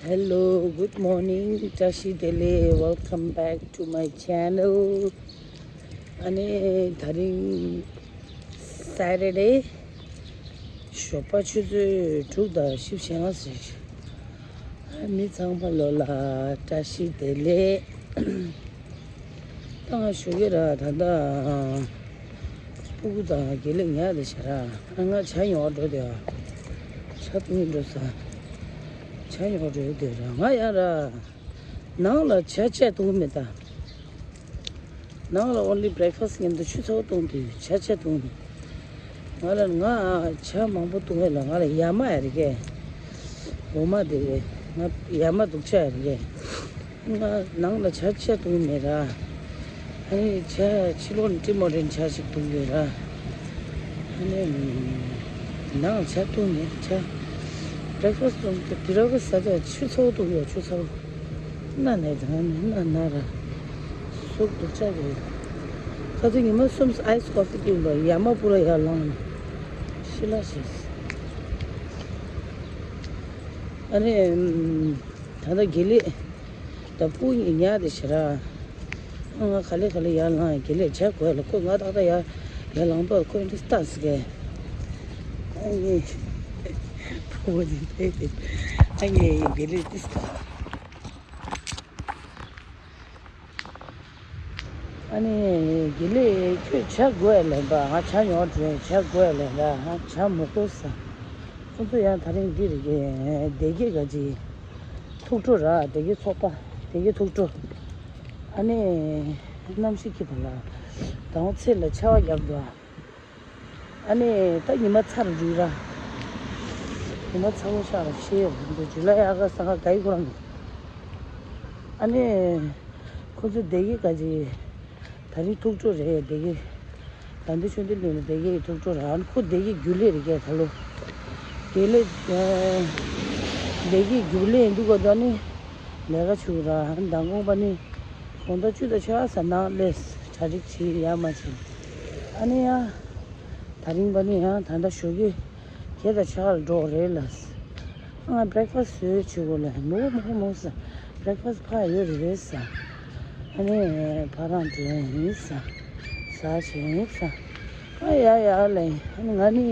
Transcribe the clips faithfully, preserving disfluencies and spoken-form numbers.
Hello, good morning. བཀྲ་ཤིས་བདེ་ལེགས། Welcome back to my channel. ཨ་ནི་དེ་རིང་Saturday། ཞོགས་པ་ཆུ་ཚོད་དྲུག་དང་བཞི་བཅུ་ཞེ་ལྔ་ཟིན། ཨ་མི་ཚང་མ་ལོ་ལ་བཀྲ་ཤིས་བདེ་ལེགས། ད་ང་ཞོགས་ཀས་ར་ད་ལྟ་སྤུ་གུ་དང་དགེ་ལེགས་ཉལ་བསྡད་ཤག་ར། ཨ་ང་ཇ་ཉོ་བར་འགྲོ་དེ། ཇ་འཐུང་གི་འགྲོ་ས། ཇ་ཉོ་བར་འགྲོ་དེ་ར། ང་ཡང་ར་ནང་ལ་ཇ་ཆ་འཐུང་མེད་ད། ནང་ལ་only breakfast མཉམ་དུ་ཆུ་ཚ་པོ་བཏུང་དུས་ཇ་ཆ་བཏུང་། ང་ལ་ང་ཇ་མང་པོ་བཏུང་བས་ལ་ང་ལ་ཡ་མ་ཡ་རེ་གས། འོ་མ་དེ་རེད། ང་ཡ་མ་སྡུག་ཅག་ཡ་རེ་གས། ང་ནང་ལ་ཇ་ཆ་བཏུང་མེད་ར། ཨ་ནི་ཇ་ཕྱི་ལོགས་ནས་ཊིམ་ཧོ་ཊམ་ཇ་ཞིག་བཏུང་ཡོད་ར། ཨ་ནི་ནང་ཇ་བཏུང་མེད་ཇ། breakfast བཏུང་དུས་breakfast ཟ་དུས་ཆུ་ཚ་པོ་བཏུང་ཡོད་ཆུ་ཚ་པོ། སྣ་ནས་དང་ནི་སྣ་ན་ར། གཟུགས་སྡུག་ཅག་རེད། ཁ་ཚོད་ཉི་མ་གསུམ་ice coffee བཏུང་བ་ཡ་མ་པུ་ར་ཡར་ལངས། ཤི་ལ་ཤི། ཨ་ནི་ད་ལྟ་དགེ་ལེགས་དང་སྤུ་གུ་གཉིས་ཉལ་བསྡད་ཤག་ར། ང་ག་ལེ་ག་ལེ་ཡར་ལངས། དགེ་ལེགས་ཇ་དགོས་ལ་ཁོ་ང་ཏག་ཏག་ཡར་ཡར་ལངས་པ་ཁོ་འདི་ལྟ་ཟེར་གས། ཨ་ནི་ཕོ་བོ་འདི་ལྟ་ཨ་ནི་དགེ་ལེགས་ཏིས་ཀ་ཨ་ནི་དགེ་ལེགས་ཁྱོད་ཇ་དགོས་ལབ་པ། ང་ཇ་ཉོ་འགྲོ་ཡིན། ཇ་དགོས་ལབ་པ། ང་ཇ་མི་དགོས་ཟེར། ཁོ་ཚོ་ཡང་དེ་རིང་འདི་རེད་གི་སྡེ་དགེ་ག་ཅི་ཐུགས་སྤྲོ་ར། སྡེ་དགེ་ཚོགས་པ་སྡེ་དགེ་ཐུགས་སྤྲོ། ཨ་ནི་གནམ་གཤིས་ཁྱི་བ་ལ་དང་པོ་ཚེས་ལ་ཆར་པ་བརྒྱབ་འདུག་ཨ་ནི་ད་ཉི་མ་ཚ་རུ་རུ་ར། ཉི་མ་ཚ་བོ་ཤར་ར་ཤེས་རུ་འདུག་ཇུ་ལའི་ཨ་ག་སི་ས་ག་ག་ཡི་ཁོ་རང་གི། ཨ་ནི་ཁོ་ཚོ་སྡེ་དགེ་ག་ཅི་དེ་རིང་ཐུགས་སྤྲོ་རེད། སྡེ་དགེ་དགའ་ལྡན་ཆོས་ལྡན་གླིང་ལ་སྡེ་དགེ་ཡི་ཐུགས་སྤྲོ་ར། ཨ་ནི་ཁོ་སྡེ་དགེ་རྒྱུན་ལས་རེད་གས། ད་ལོ་དགེ་ལས་སྡེ་དགེ་རྒྱུན་ལས་འདུག་ག་ད་ནི་ལས་ཀ་བྱུག་ར། ཨ་ནི་མདང་དགོང་པ་ནི་དགོང་དག་བཅུ་དང་ཕྱེད་ཀ་ཟ་ནང་སླེབས་གྲ་སྒྲིག་བྱེད་ཡ་མ་བྱེད། ཨ་ནི་ཡ་དེ་རིང་པ་ནི་ཡ་ད་ལྟ་ཞོགས་ཀས་བརྒྱད་དང་ཕྱེད་ཀ་ལ་འགྲོ་རེད་ལ། ང་breakfast བཟོས་བྱེད་དགོས་ལ་མོ་མོ་མོ་ཟ། breakfast ཕར་ཡོད་རེད་ཟ། ཨ་ནི་ཕ་རང་འགྲོ་ཡིན་ཟ། ཟ་བྱེད་ཡིན་ཟ། ཨ་ཡ་ཡ་ལེ། ཨ་ནི་ང་ནི་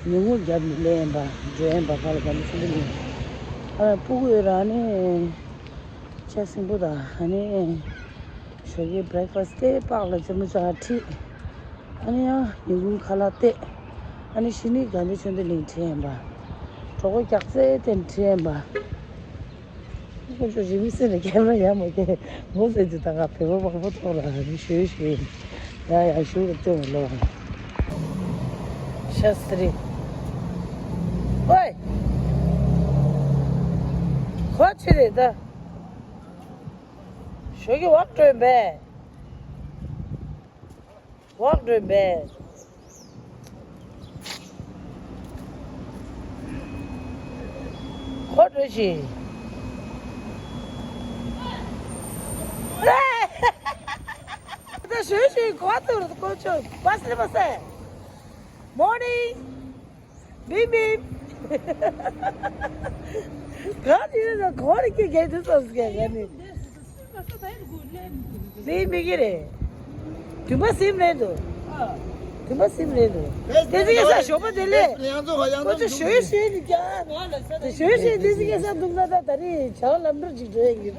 ཉིན་གུང་རྒྱབ་ནས་སླེབས་ཡིན་པ་འགྲོ་ཡིན་པ་ཕར་ལ་ག་ནི་ཆུ་ལི་ཨ་ཕྲུ་གུ་ཡོད་ར། ཨ་ནི་ཇ་སྲིན་པོ་དང་ཨ་ནི་ཞོགས་ཀའི་breakfast སྟེ་པགས་ལ་ཅ་མོ་ཅ་ཁྲིད། ཨ་ནི་ཡང་ཉིན་གུང་ཁ་ལག་བལྟས། ཨ་ནི་གཞི་ནས་དགའ་ལྡན་ཆོས་ལྡན་གླིང་ཁྲིད་ཡིན་པ། གྲོགས་པོ་རྒྱག་རྩེ་བསྟན་ཁྲིད་ཡིན་པ། ཁོ་ཚོ་རི་མི་སེ་ནས་ཁྱེད་རང་ཡར་མ་བསྐྱལ་ངོ་ཟེར་གྱི་ད་ང་བོད་པ་མང་པོ་མཐོང་ར་རི་ཞོལ་ཞོལ་ཡ་ཡ་ཞུ་རུ་སྟོན་ལོ། ཤ་སྟི་རི། ཝེ། ཁོ་ཆི་རེད་ད། ཞོགས་ཀྱི་ཝག་སྤྲོད་པས། ཝག་སྤྲོད་པས། ཁོ་སྤྲོད་ཤིག་ད་ཞོད་ཞོད་གོ་ཐུར་ཀོ་ཆོ་པ་སི་པ་སེ། Morning. ལིང་ལིང་། ག་ནི་ཡིན་ན་གོ་རེ་ཀི་གེ་དུ་སོ་སི་གེ་ག་ནི། ལིང་མི་གི་རེད། དུམ་པ་སིམ་རེད་འདུག་དུམ་པ་སིམ་རེད་འདུག་དེ་ཚིག་གེ་ས་ཞོགས་པ་དེ་ལས། ཁོ་ཚོ་ཞོད་ཞོད་ནི་ཀྱང་། ཞོད་ཞོད་དེ་ཚིག་གེ་ས་འདུག་ན་ད་ད་རེས་བྱང་ལམ་འགྲོ་ཅིག་འགྲོ་ཡ་གི་ད་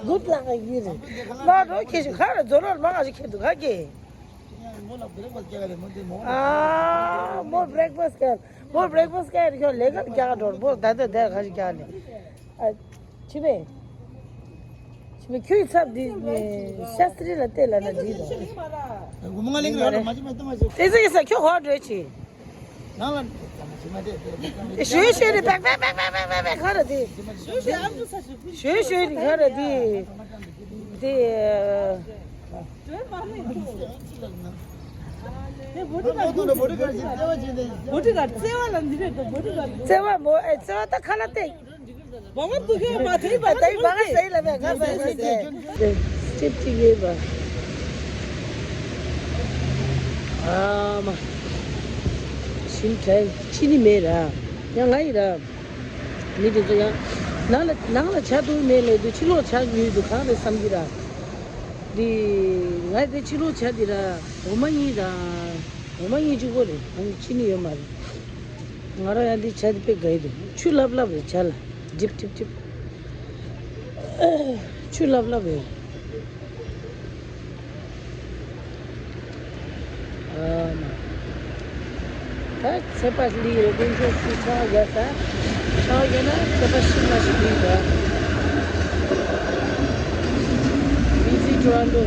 གུད་ལག་གི་རེད། ལག་འགྲོ་ཁྱེད་ཞིག་ག་རེ་རྫོར་བར་མང་ང་ཞིག་ཁྱེད་འདུག་ག་གི། ཨ་མོ་བྷི་རེག་ཕ་སི་ཀལ། མོ་བྷི་རེག་ཕ་སི་ཀལ་ཁྱོད་ལས་ཀ་རྒྱག་འགྲོ་མོ་ད་ལྟ་དེ་ག་ཞིག་རྒྱག་ནས། ཨ་ཆི་མེ། ཆི་མེ་ཁྱོད་ཚབ་འདི་ནས་ཤ་སྟི་རི་ལ་བལྟས་ལ་ན་འདི་དང་། དེ་ཚོ་ཡིན་ས་ཁྱོད་ཧོ་འགྲོ་ཆི། ཞོད་ཞོད་རེད་པེག་པེག་པེག་པེག་པེག་པེག་ག་རེ་དེ། ཞོད་ཞོད་རེད་ག་རེ་དེ། དེ། བོ་ཊི་ག་བརྩེ་བ་ལ་འདི་རེད་དོ་བོ་ཊི་ག་བརྩེ་བ་མོ་ཨེ་བརྩེ་བ་ད་ཁ་ལ་བལྟས། བ་མ་དུ་ཁེ་མ་ཐེ་བ་ད་ཡི་བ་ག་ཟེར་ལ་བས་ང་ཟེར་ཟེར་ཟེར། སི་ཊིབ་ཅིག་ཡོད་པ། ཨ་མ། ཞིམ་དྲགས། ཅི་ནི་མེད་ར། ཡང་ང་ཡི་ར། མི་དེ་ཚོ་ཡང་ ནང་ལ་ནང་ལ་ཇ་འཐུང་མེད་ལབ་དུས་ཕྱི་ལོགས་ཇ་ཉོས་འདུག་གང་རེད་བསམ་གྱི་ར། འདི་ང་དེ་ཕྱི་ལོགས་ཇ་འདི་ར། འོ་མ་གཉིས་དང་། འོ་མ་གཉིས་གཅིག་པོ་རེད། ཨང་ཅི་ནི་ཡོད་མ་རེད། ང་རང་ཡང་འདི་ཇ་འདི་དཔེ་དགའ་ཡི་འདུག་ཆུ་ལྷབ་ལྷབ་རེད་ཇ་ལ། ཀྲིབ་ཀྲིབ་ཀྲིབ། ཆུ་ལྷབ་ལྷབ་རེད། ཨ་མ། ད་ཚད་པ་ལི་རེ་དཀོན་མཆོག་གསུམ་ཆར་པ་བརྒྱབ་ས། ཆར་པ་བརྒྱབ་ན་ཚད་པ་ཤིན་མ་ཤིན་ལི་རེད། Visit Toronto.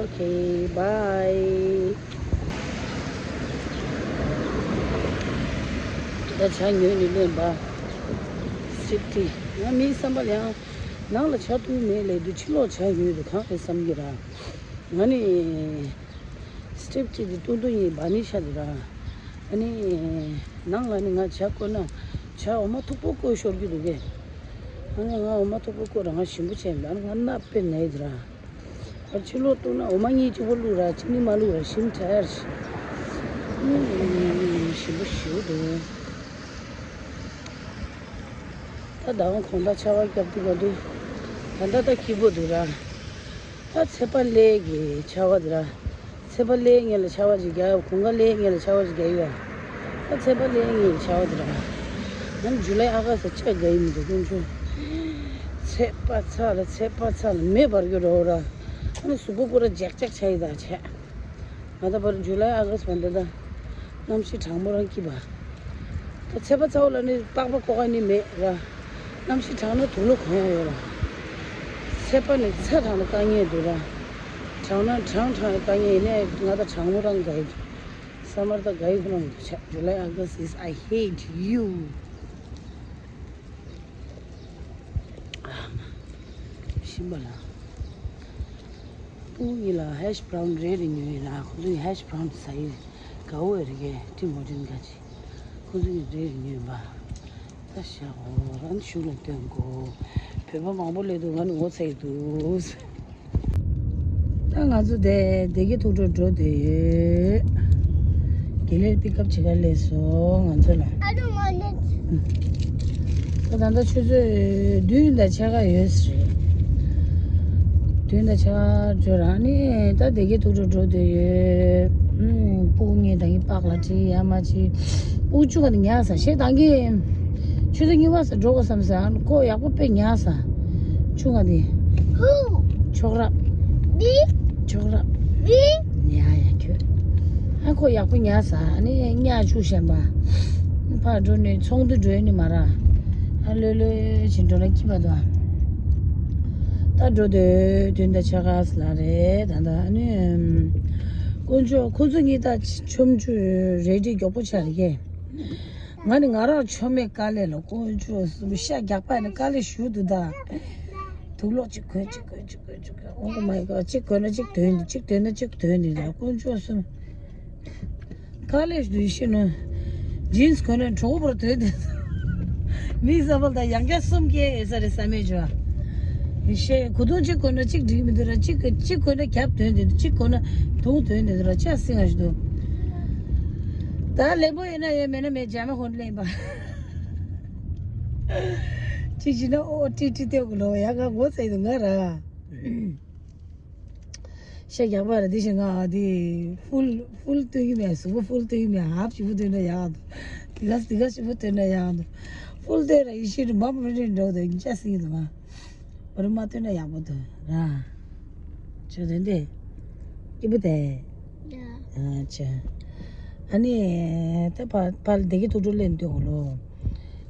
Okay, bye. ད་ཇ་ཉོས་ནས་ལེན་པ། སི་ཊི། ང་མིའི་བསམ་པ་ལ་ཡང་། ནང་ལ་ཇ་འཐུང་མེད་ལབ་དུས་ཕྱི་ལོགས་ཇ་ཉོས་འདུག་གང་རེད་བསམ་གྱི་ར། ང་ནི། སི་ཊི་བི་གཅིག་དེ་ཏུང་ཏུང་ཡིན་བ་ནི་ཤ་དེ་ར། ཨ་ནི། ནང་ལ་ནི་ང་ཇ་བསྐོལ་ན། ཇ་འོ་མ་མཐུག་པོ་བསྐོལ་ཤོར་གྱི་འདུག་གས། ཨ་ནི་ང་འོ་མ་མཐུག་པོ་བསྐོལ་ར་ང་ཞིམ་པོ་བྱས་མེད། ཨ་ནི་ང་སྣ་དཔེ་ན་ཡི་དེ་ར། ཕར་ཕྱི་ལོགས་བཏུང་ན་འོ་མ་གཉིས་གཅིག་པོ་བླུགས་ར་གཅིག་ནི་མ་བླུགས་ར་ཞིམ་དྲག་ཡར་ཞིམ་པོ་ཞིམ་པོ་འདུག་ད་ཟླ་བ་གོང་ད་ཆར་པ་བརྒྱབ་དུས་ག་དུས། ད་ད་ད་སྐྱིད་པོ་འདུག་ར། ད་ཚད་པ་ལས་ཀྱི་ཆར་པ་འདི་ར། ཚད་པ་ལས་ངན་ལ་ཆར་པ་ཅིག་རྒྱག་ཡོད། གོང་ཁ་ལས་ངན་ལ་ཆར་པ་ཅིག་རྒྱག་ཡོད། ད་ཚད་པ་ལས་ངན་གྱི་ཆར་པ་འདི་ར། ང་ཇུ་ལའི་ཨ་ག་སི་ཅག་དགའ་ཡི་མི་འདུག་དཀོན་མཆོག་ཚད་པ་ཚ་ལ་ཚད་པ་ཚ་ལ་མེ་འབར་རྒྱུ་རེད་ར། ཨ་ནི་གཟུགས་པོ་པུ་ར་ལྗག་ལྗག་ཆགས་ཡི་ད་ཆད། ང་ད་བར་ཇུ་ལའི་ཨ་ག་སི་བར་འདི་ད། གནམ་གཤིས་གྲང་མོ་རང་སྐྱིད་པ། ད་ཚད་པ་ཚ་བོ་ལ་ནི་པགས་པ་བཀོག་ག་ནི་མེད་ར། གནམ་གཤིས་གྲང་ན་དུག་ལོག་གོན་ཡ་ཡོད་ར། ཚད་པ་ནི་ཚ་གྲང་ན་དཀའ་ངལ་འདུག་ར། གྲང་ན་གྲང་གྲང་ན་དཀའ་ངལ་ཡིན་ནའི་ང་ད་གྲང་མོ་རང་དགའ་ཡི་འདུག་སམ་མར་ད་དགའ་ཡི་ཁོ་རང་འདུག་ཆ། July August is I hate you. ཨ་མ། ཤིམ་པ་ལ། སྤུ་གུ་གཉིས་ལ་ཧེཤ་བྷ་རའུན་རེ་རེ་ཉོས་ཡིན་ལ། ཁོ་ཚོ་ཡི་ཧེཤ་བྷ་རའུན་ཟ་ཡི་དགའ་བོ་རེད་གས། ཊིམ་ཧོ་ཊེལ་ག་ཅི། ཁོ་ཚོ་ཡི་རེ་རེ་ཉོས་པ། ད་ཤ་འོ་རང་ཤུགས་ལ་སྟོན་གོ་བོད་པ་མང་པོ་སླེབས་འདུག་ང་ནི་ངོ་ཚ་ཡི་འདུག་ད་ང་ཚོ་དེ་བདེ་སྐྱིད་ཐུག་འཕྲོ་འགྲོ་བསྡད་ཡོད། དགེ་ལེགས་པིག་ཨབ་བྱེད་ག་སླེབས་སོང་ང་ཚོ་ལ། I don't want it. ད་ད་ལྟ་ཆུ་ཚོད་བདུན་དང་ཕྱེད་ཀ་ཡོད་ས་རེད། བདུན་དང་ཕྱེད་ཀ་འགྲོ་རང་ནི་ད་བདེ་སྐྱིད་ཐུག་འཕྲོ་འགྲོ་བསྡད་ཡོད། ཨུམ། སྤུ་གུ་གཉིས་ད་གིན་པགས་ལ་བྲིས་ཡ་མ་བྲིས། སྤུ་གུ་ཆུང་བ་དེ་ཉལ་ས་ཞེས་ད་གིན་ཆུ་ཚོད་གཉིས་པ་ས་འགྲོ་དགོས་བསམ་ས་ཁོ་ཡག་པོ་དཔེ་ཉལ་ས། ཆུང་བ་དེ། Who? ཆོག་རབ། Me? ཆོག་རབ། Me? ཉལ་ཡ་ཁྱོད། ཨ་ཁོ་ཡག་པོ་ཉལ་ས་ཨ་ནི་ཉལ་བཅུག་བཞིན་པ། ཕར་འགྲོ་ནས་ཚོགས་འདུ་འགྲོ་ནི་མ་ར། ཨ་ལོས་ལོས་བྱེད་འགྲོ་ན་སྐྱིད་པ་འདུག་ད་འགྲོ་དུས་བདུན་དང་ཕྱེད་ཀ་ལ་རེད་ད་ད་ཨ་ནི། དཀོན་མཆོག་ཁོ་ཚོ་གཉིས་ད་ཆོ་མཆུ་རེ་ཌི་མགྱོགས་པོ་ཆགས་རེད་ཀྱེ། ང་ནི་ང་རང་ཆོ་མེད་དཀའ་ལས་ལ་དཀོན་མཆོག་གསུམ་ཤ་རྒྱགས་པ་ནི་དཀའ་ལས་ཞུ་འདུག་ད། དུག་ལོག་གཅིག་གོན་གཅིག་གོན་གཅིག་གོན་གཅིག་གོན། Oh my God. གཅིག་གོན་ན་གཅིག་དོན་འདུག་གཅིག་དོན་ན་གཅིག་དོན་འདུག་ད་དཀོན་མཆོག་གསུམ། དཀའ་ལས་འདུག་ཤི་ནོ། ཇིན་སི་གོན་ན་གྲོགས་པོར་དོན་འདུག་མི་ས་བལ་དང་ཡང་བསྐྱར་གསུམ་སྐྱེ་ཡོད་ས་རེད་བསམ་མེད་བྱོས། ཤེས་གོ་དུང་གཅིག་གོན་ན་གཅིག་འགྲིག་མི་འདུག་ར་གཅིག་གཅིག་གོན་ན་རྒྱབ་དོན་འདུག་གཅིག་གོན་ན་དུང་དོན་འདུག་ར་ཆ་སྲིང་ང་ཞིག་འདུག་ད་ལེན་པོ་ཡོད་ན་ཡོད་མེད་ན་མེད་འཇམ་དཔལ་ཧོན་ལེན་པ། ཅི་ཅི་ན་ཨོ་ཏི་ཏི་ཏེ་གུ་ལོ་ཡ་ག་ངོ་ཚ་ཡི་དུ་ང་ར། ཤ་རྒྱགས་པ་ར་དེ་བཞིན་ང་དེ་ཕུལ་ཕུལ་སྟོན་གི་མེད་གཟུགས་པོ་ཕུལ་སྟོན་གི་མེད་ཧབ་ཞིག་པུ་སྟོན་ན་ཡག་འདུག་དེ་ག་དེ་ག་ཞིག་པུ་སྟོན་ན་ཡག་འདུག་ཕུལ་སྟོན་ར་ཡི་ཤི་རུ་མ་མ་རིན་འགྲོ་དེ་ཅ་སྲིང་གི་དུ་མ་བ་རུ་མ་སྟོན་ན་ཡག་པོ་འདུག་ར། ཆོས་དོན་དེ། སྐྱིད་པོ་དེ། ཨ་ཆ། ཨ་ནི། ད་ཕ་ཕར་བདེ་སྐྱིད་ཐུག་འཕྲོ་ལེན་འདོད་གོ་ལོ།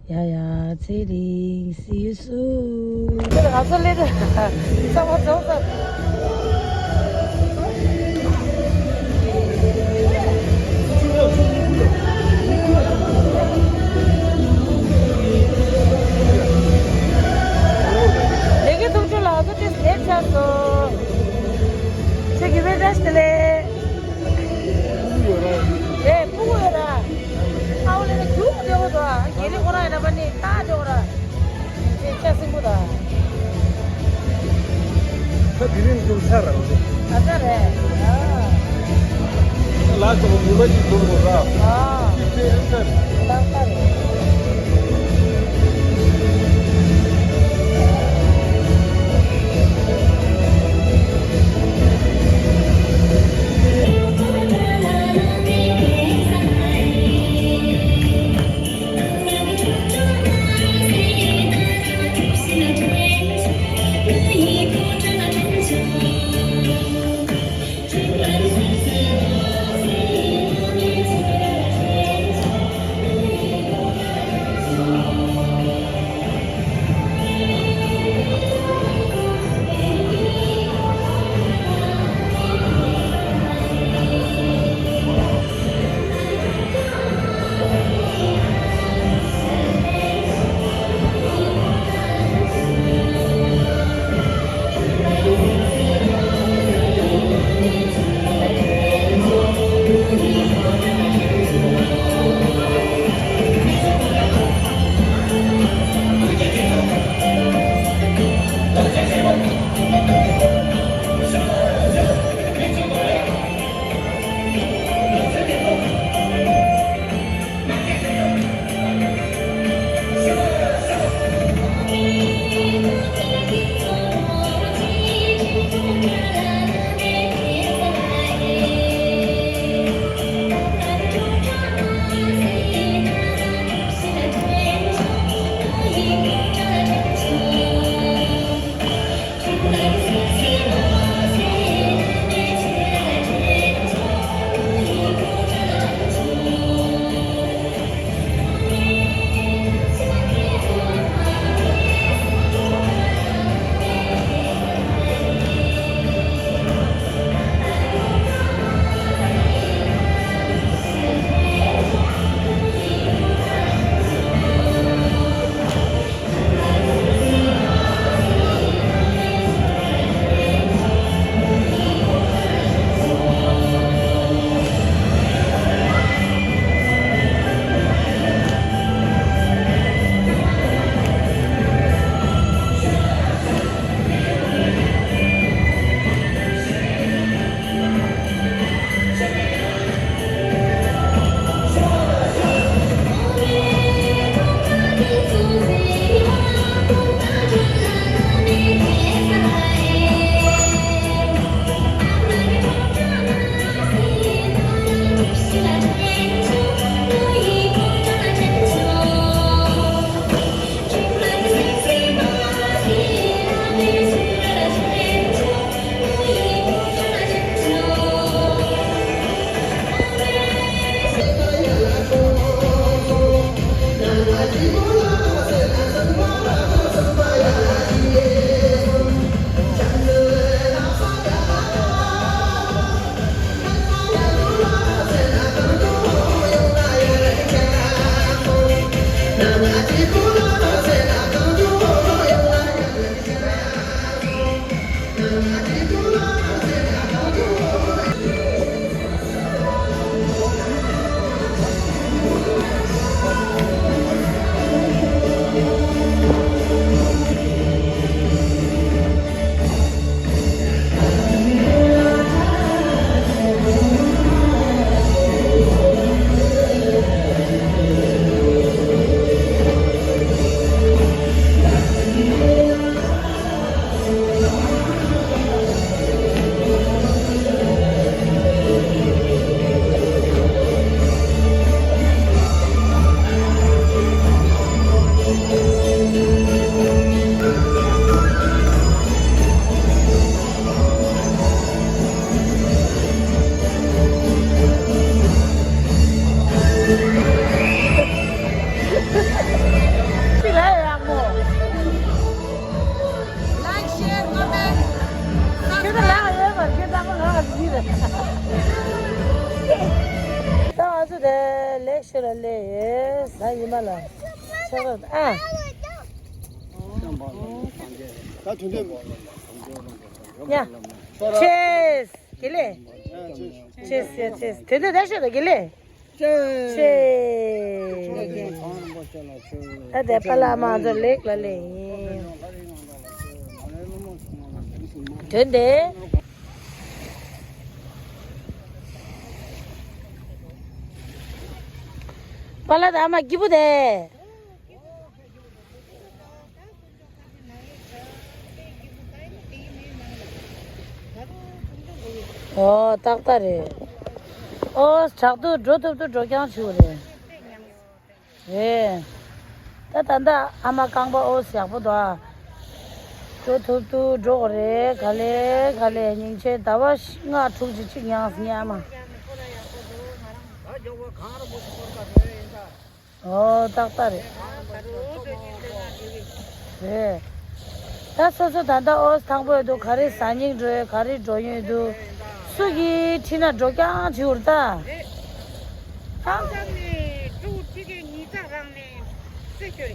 ཡ་ཡ་ཚེ་རིང་see you soon། ཁྱོད་ང་ཚོ་ལེན་ཚང་མ་རྫོགས་ཚར། བདེ་སྐྱིད་ཐུག་འཕྲོ་ལ་ང་ཚོ་ཏིས་ལེན་ཚར་སོང་། ཁྱེད་ཀྱི་བེ་ཏྲ་ཤི་ལེ། ཨེ་སྤུ་གུ་ཡོད་ར། ཨའོ་ལེ་ནི་རྒྱུག་བསྡད་གོ་འདུག་ཨ། དགེ་ལེགས་ཁོ་རང་ཡིན་ན་པ་ནི་ལྟ་བསྡད་གོ་ར། ཅེ་ཅ་སྲིན་པོ་དང་། ད་དེ་རིང་རྒྱུག་ཚར་ར་ང་ཚོ། ཨ་ཚར་རེད། ལ་སོགས་ཉི་མ་ཞིག་འཛོམས་དགོས་ར། ཨ། ཅིག་ཅིག་ཨེ་ཤ། ཏག་ཏག་རེད། Like, share, comment, subscribe. ཁྱེད་ལ་ཡོད་པར་ཁྱེད་ཚང་མ་ལ་ཡིན་རེད། ད་ང་ཚོ་དེ་ལེགས་ཤོད་ལ་སླེབས་ཡོད། ད་ཉི་མ་ལ་ཆགས་རོགས་ཨ། ད་དུས་འདོད། ཡ། ཆེས། དགེ་ལེགས། ཆེས་ཡ་ཆེས། དུས་འདོད་ད་ཤོད་དང་དགེ་ལེགས། ཆེ། ད་དེ་པ་ལགས་མ་ཚོ་ལེགས་ལ་ལེགས་ཡིན། དོན་དེ། པཱ་ལགས་དང་ཨ་མ་སྐྱིད་པོ་དེ། ཨོ་ཏག་ཏག་རེད། ཨོ་དྲག་ཏུ་འགྲོ་ཐུབ་ཏུ་འགྲོ་རྐྱང་བྱུང་རེད། རེད། ད་ད་ལྟ་ཨ་མ་རྐང་པ་ཨོ་ཡག་པོ་འདུག་ཨ། འགྲོ་ཐུབ་ཏུ་འགྲོ་དགོས་རེད། ག་ལེ་ག་ལེ་སྙིང་རྗེ། ཟླ་བ་ལྔ་དྲུག་ཅིག་ཅིག་ཡང་སྙམ། ཨོ་ཏག་ཏག་རེད། རེད། ད་སོ་སོ་ད་ལྟ་ཨོ་ཐང་པོ་ཡོད་འདུག་ག་རེ་ཟ་སྙིང་འདོད། ག་རེ་འགྲོ་སྙིང་འདུག་སུ་གིས་ཁྲིད་ན་འགྲོ་རྐྱང་བྱེད་འུར་ད། ཨ། མཚམས་མཚམས་ནས་ཕྲུ་གུ་ཁྲིད་མཁན་ཉིས་རྩ་རང་ནས་རྩེད་ཤོར།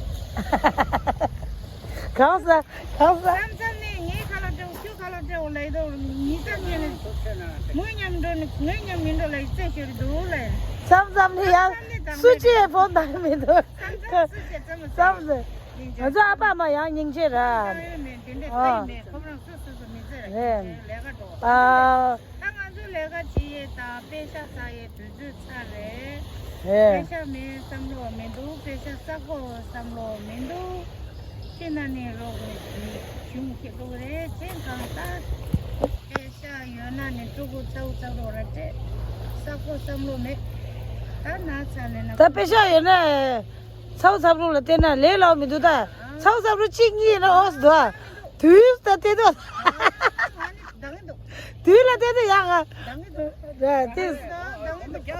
གང་ཟ་གང་ཟ། མཚམས་མཚམས་ནས་ངའི་ཁ་ལ་སྤྲད་འོ་ཁྱོའི་ཁ་ལ་སྤྲད་འོ་ལབ་དུས་ཉིས་རྩ་ཁྱེད་ནས་ངའི་མཉམ་འགྲོ་ནས་ངའི་མཉམ་མི་འགྲོ་ལབ་རྩེད་ཤོར་འདུག་ལབ། མཚམས་མཚམས་ནས་ཡང་མཚམས་མཚམས་ནས་དང་སུ་ཅིག་ཕོན་བཏང་མི་འདུག་མཚམས་མཚམས་སུ་ཅིག་མཚམས་མཚམས་སུ། ང་ཚོ་ཨ་ཕ་ཨ་མ་ཡང་སྙིང་རྗེ་ར། ཨ། ཨ། ད་ང་ཚོ་ལས་ཀ་བྱེད་ཡས་དང་པེ་ཤག་བསགས་ཡས་དུས་ཚོད་ཚར་རེད། ཨེ། པེ་ཤག་མེད་བསམ་བློ་མི་འདུག་པེ་ཤག་བསགས་དགོས་བསམ་བློ་མི་འདུག་ཁྱེད་རྣམ་གཉིས་རོགས་ནས་གཞུང་གཞུང་ཁྱེད་རོགས་རེད། ཁྱེད་གང་ལྟར་པེ་ཤག་ཡོད་ན་ནི་ཕྲུ་གུ་ཚ་བོ་ཚ་རོགས་ར་སྤྲད། བསགས་དགོས་བསམ་བློ་མེད། ད་ན་ཚ་ལས་ན་ད་པེ་ཤག་ཡོད་ན། ཚ་བོ་ཚ་རོགས་ལ་བལྟས་ན་ལས་སླ་བོ་མི་འདུག་ད། ཚ་བོ་ཚ་རོགས་གཅིག་གཉིས་ཡིན་ན་ཨོ་སི་འདུག་ཨ། དུས་ད་བལྟས་དུས། ང་ནི་འདང་གི་འདུག་དུས་ལ་བལྟས་དུས་ཡག་ང་། འདང་གི་འདུག་ད་དེ། འདང་གི་འདུག་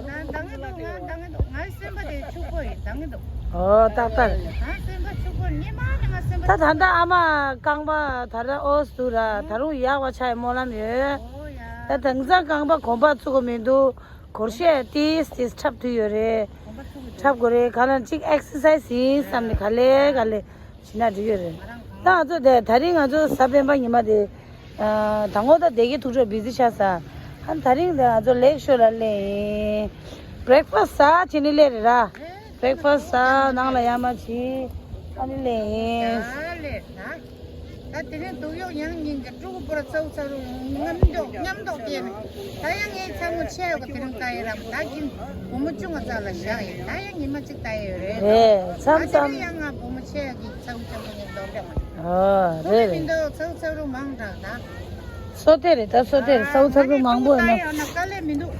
ང་འདང་གི་འདུག་ང་འདང་གི་འདུག་ང་སེམས་པ་དེ་ཕྱུག་པོ་ཡིན། འདང་གི་འདུག་ཨོ་ཏག་ཏག་ང་སེམས་པ་ཕྱུག་པོ་ཉི་མ་ནས་ང་སེམས་པ། ད་ད་ལྟ་ཨ་མ་རྐང་པ་ད་ལྟ་ཨོ་སི་འདུག་ར། ད་རུང་ཡག་པ་ཆགས་ཡ་སྨོན་ལམ་ཡོད། ཨོ་ཡ། ད་དེང་སང་རྐང་པ་གོམ་པ་ཚུགས་གི་མི་འདུག་སྒོར་གཞས་ཏིས་ཏིས་འཁྲབ་ཐུབ་ཡོད་རེད། འཁྲབ་དགོས་རེད། ག་ལ་གཅིག་ཨེག་སར་སའི་སི་ཡིན་བསམ་ནས་ག་ལེ་ག་ལེ་བྱེད་ན་འགྲིག་ཡོད་རེད། ད་ང་ཚོ་དེ་ད་རིང་ང་ཚོ་གཟའ་སྤེན་པ་ཉི་མ་དེ། ཨ། ད་ངོ་ད་བདེ་སྐྱིད་ཐུགས་སྤྲོ་བི་ཟི་ཆགས་ས། ཨ་ད་རིང་དེ་ང་ཚོ་ལེགས་ཤོར་ལ་སླེབས་ཡིན། བྷི་རེག་ཕ་སི་ཟ་བྱས་ནས་སླེབས་རེད་ར། བྷི་རེག་ཕ་སི་ཟ་ནང་ལ་ཡར་མར་བྱས། ཨ་ནི་སླེབས་ཡིན། ད་དེ་རིང་སྡུག་གཡོག་ཡང་སྙིང་གི་ཕྲུ་གུ་པོ་ར་ཚ་བོ་ཚ་རུ་མཉམ་འཇོག་མཉམ་འདོགས་བྱས་ནས། ད་ཡང་ངའི་ཚ་མོ་ཆེ་བ་གི་དེ་རིང་ལྟ་ཡི་ར། ད་ཁྱིམ་བུ་མོ་ཆུང་བ་རྩ་ལ་བཞག་ཡིན། ད་ཡང་ཉི་མ་གཅིག་ལྟ་ཡི་ཡོད་རེད། རེད་མཚམས་ད་དེ་རིང་མཚམས། ཡང་ང་བུ་མོ་ཆེ་བ་གི་ཚ་བོ་ཆ་བོ་ངས་འདོགས་འདོགས་མ། ཨོ་རེད་མི་རེད། འདུག་ཚ་བོ་ཚ་རུ་མང་དྲགས་ད། སོ་ཏེ་རེད་ད་སོ་ཏེ་རེད། ཚ་བོ་ཚ་རུ་མང་པོ་ཡོད་ན། ད་ཡང་ན་དཀའ་ལས་མི་འདུག་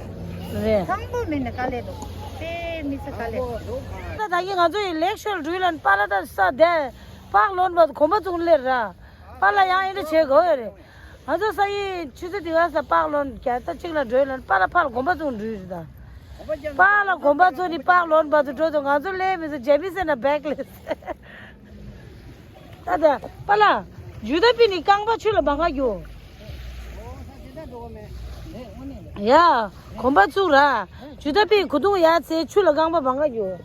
རེད། ཕངས་པོ་མིན་ན་དཀའ་ལས་འདུག་དེ་མི་ཚེ་དཀའ་ལས་འདུག་ད་ད་གིན་ང་ཚོ་ཡི་ལེགས་ཤོར་འགྲུལ་ལ་པཱ་ལགས་ད་ས་དེ་པགས་ལོན་བར་དུ་གོམ་པ་བཙུགས་སླེབས་ར། པཱ་ལགས་ཡང་ཨེ་འདྲ་བྱེད་དགོས་ཡོད་རེད། ང་ཚོ་ས་ཡི་ཆུ་ཚོད་དེ་ག་ས་པགས་ལོན་བརྒྱ་རྩ་གཅིག་ལ་འགྲོ་ཡོད་ལ་པཱ་ལགས་ཕར་ལ་གོམ་པ་བཙུགས་འགྲུལ་རེད་ད། པཱ་ལགས་གོམ་པ་བཙུགས་ནས་པགས་ལོན་བར་དུ་འགྲོ་དུས་ང་ཚོ་སླེབས་མི་ཚོ་རྒྱ་མི་སེ་ན་བེག་ལས། ད་ད་པཱ་ལགས། ཇུ་ད་པི་ནི་རྐང་པ་ཆུ་ལ་མ་འགག་རྒྱུ། ཡ། གོམ་པ་བཙུགས་ར། ཇུ་ད་པི་གུ་དུང་ཡ་ཚེ་ཆུ་ལ་རྐང་པ་མ་འགག་རྒྱུ།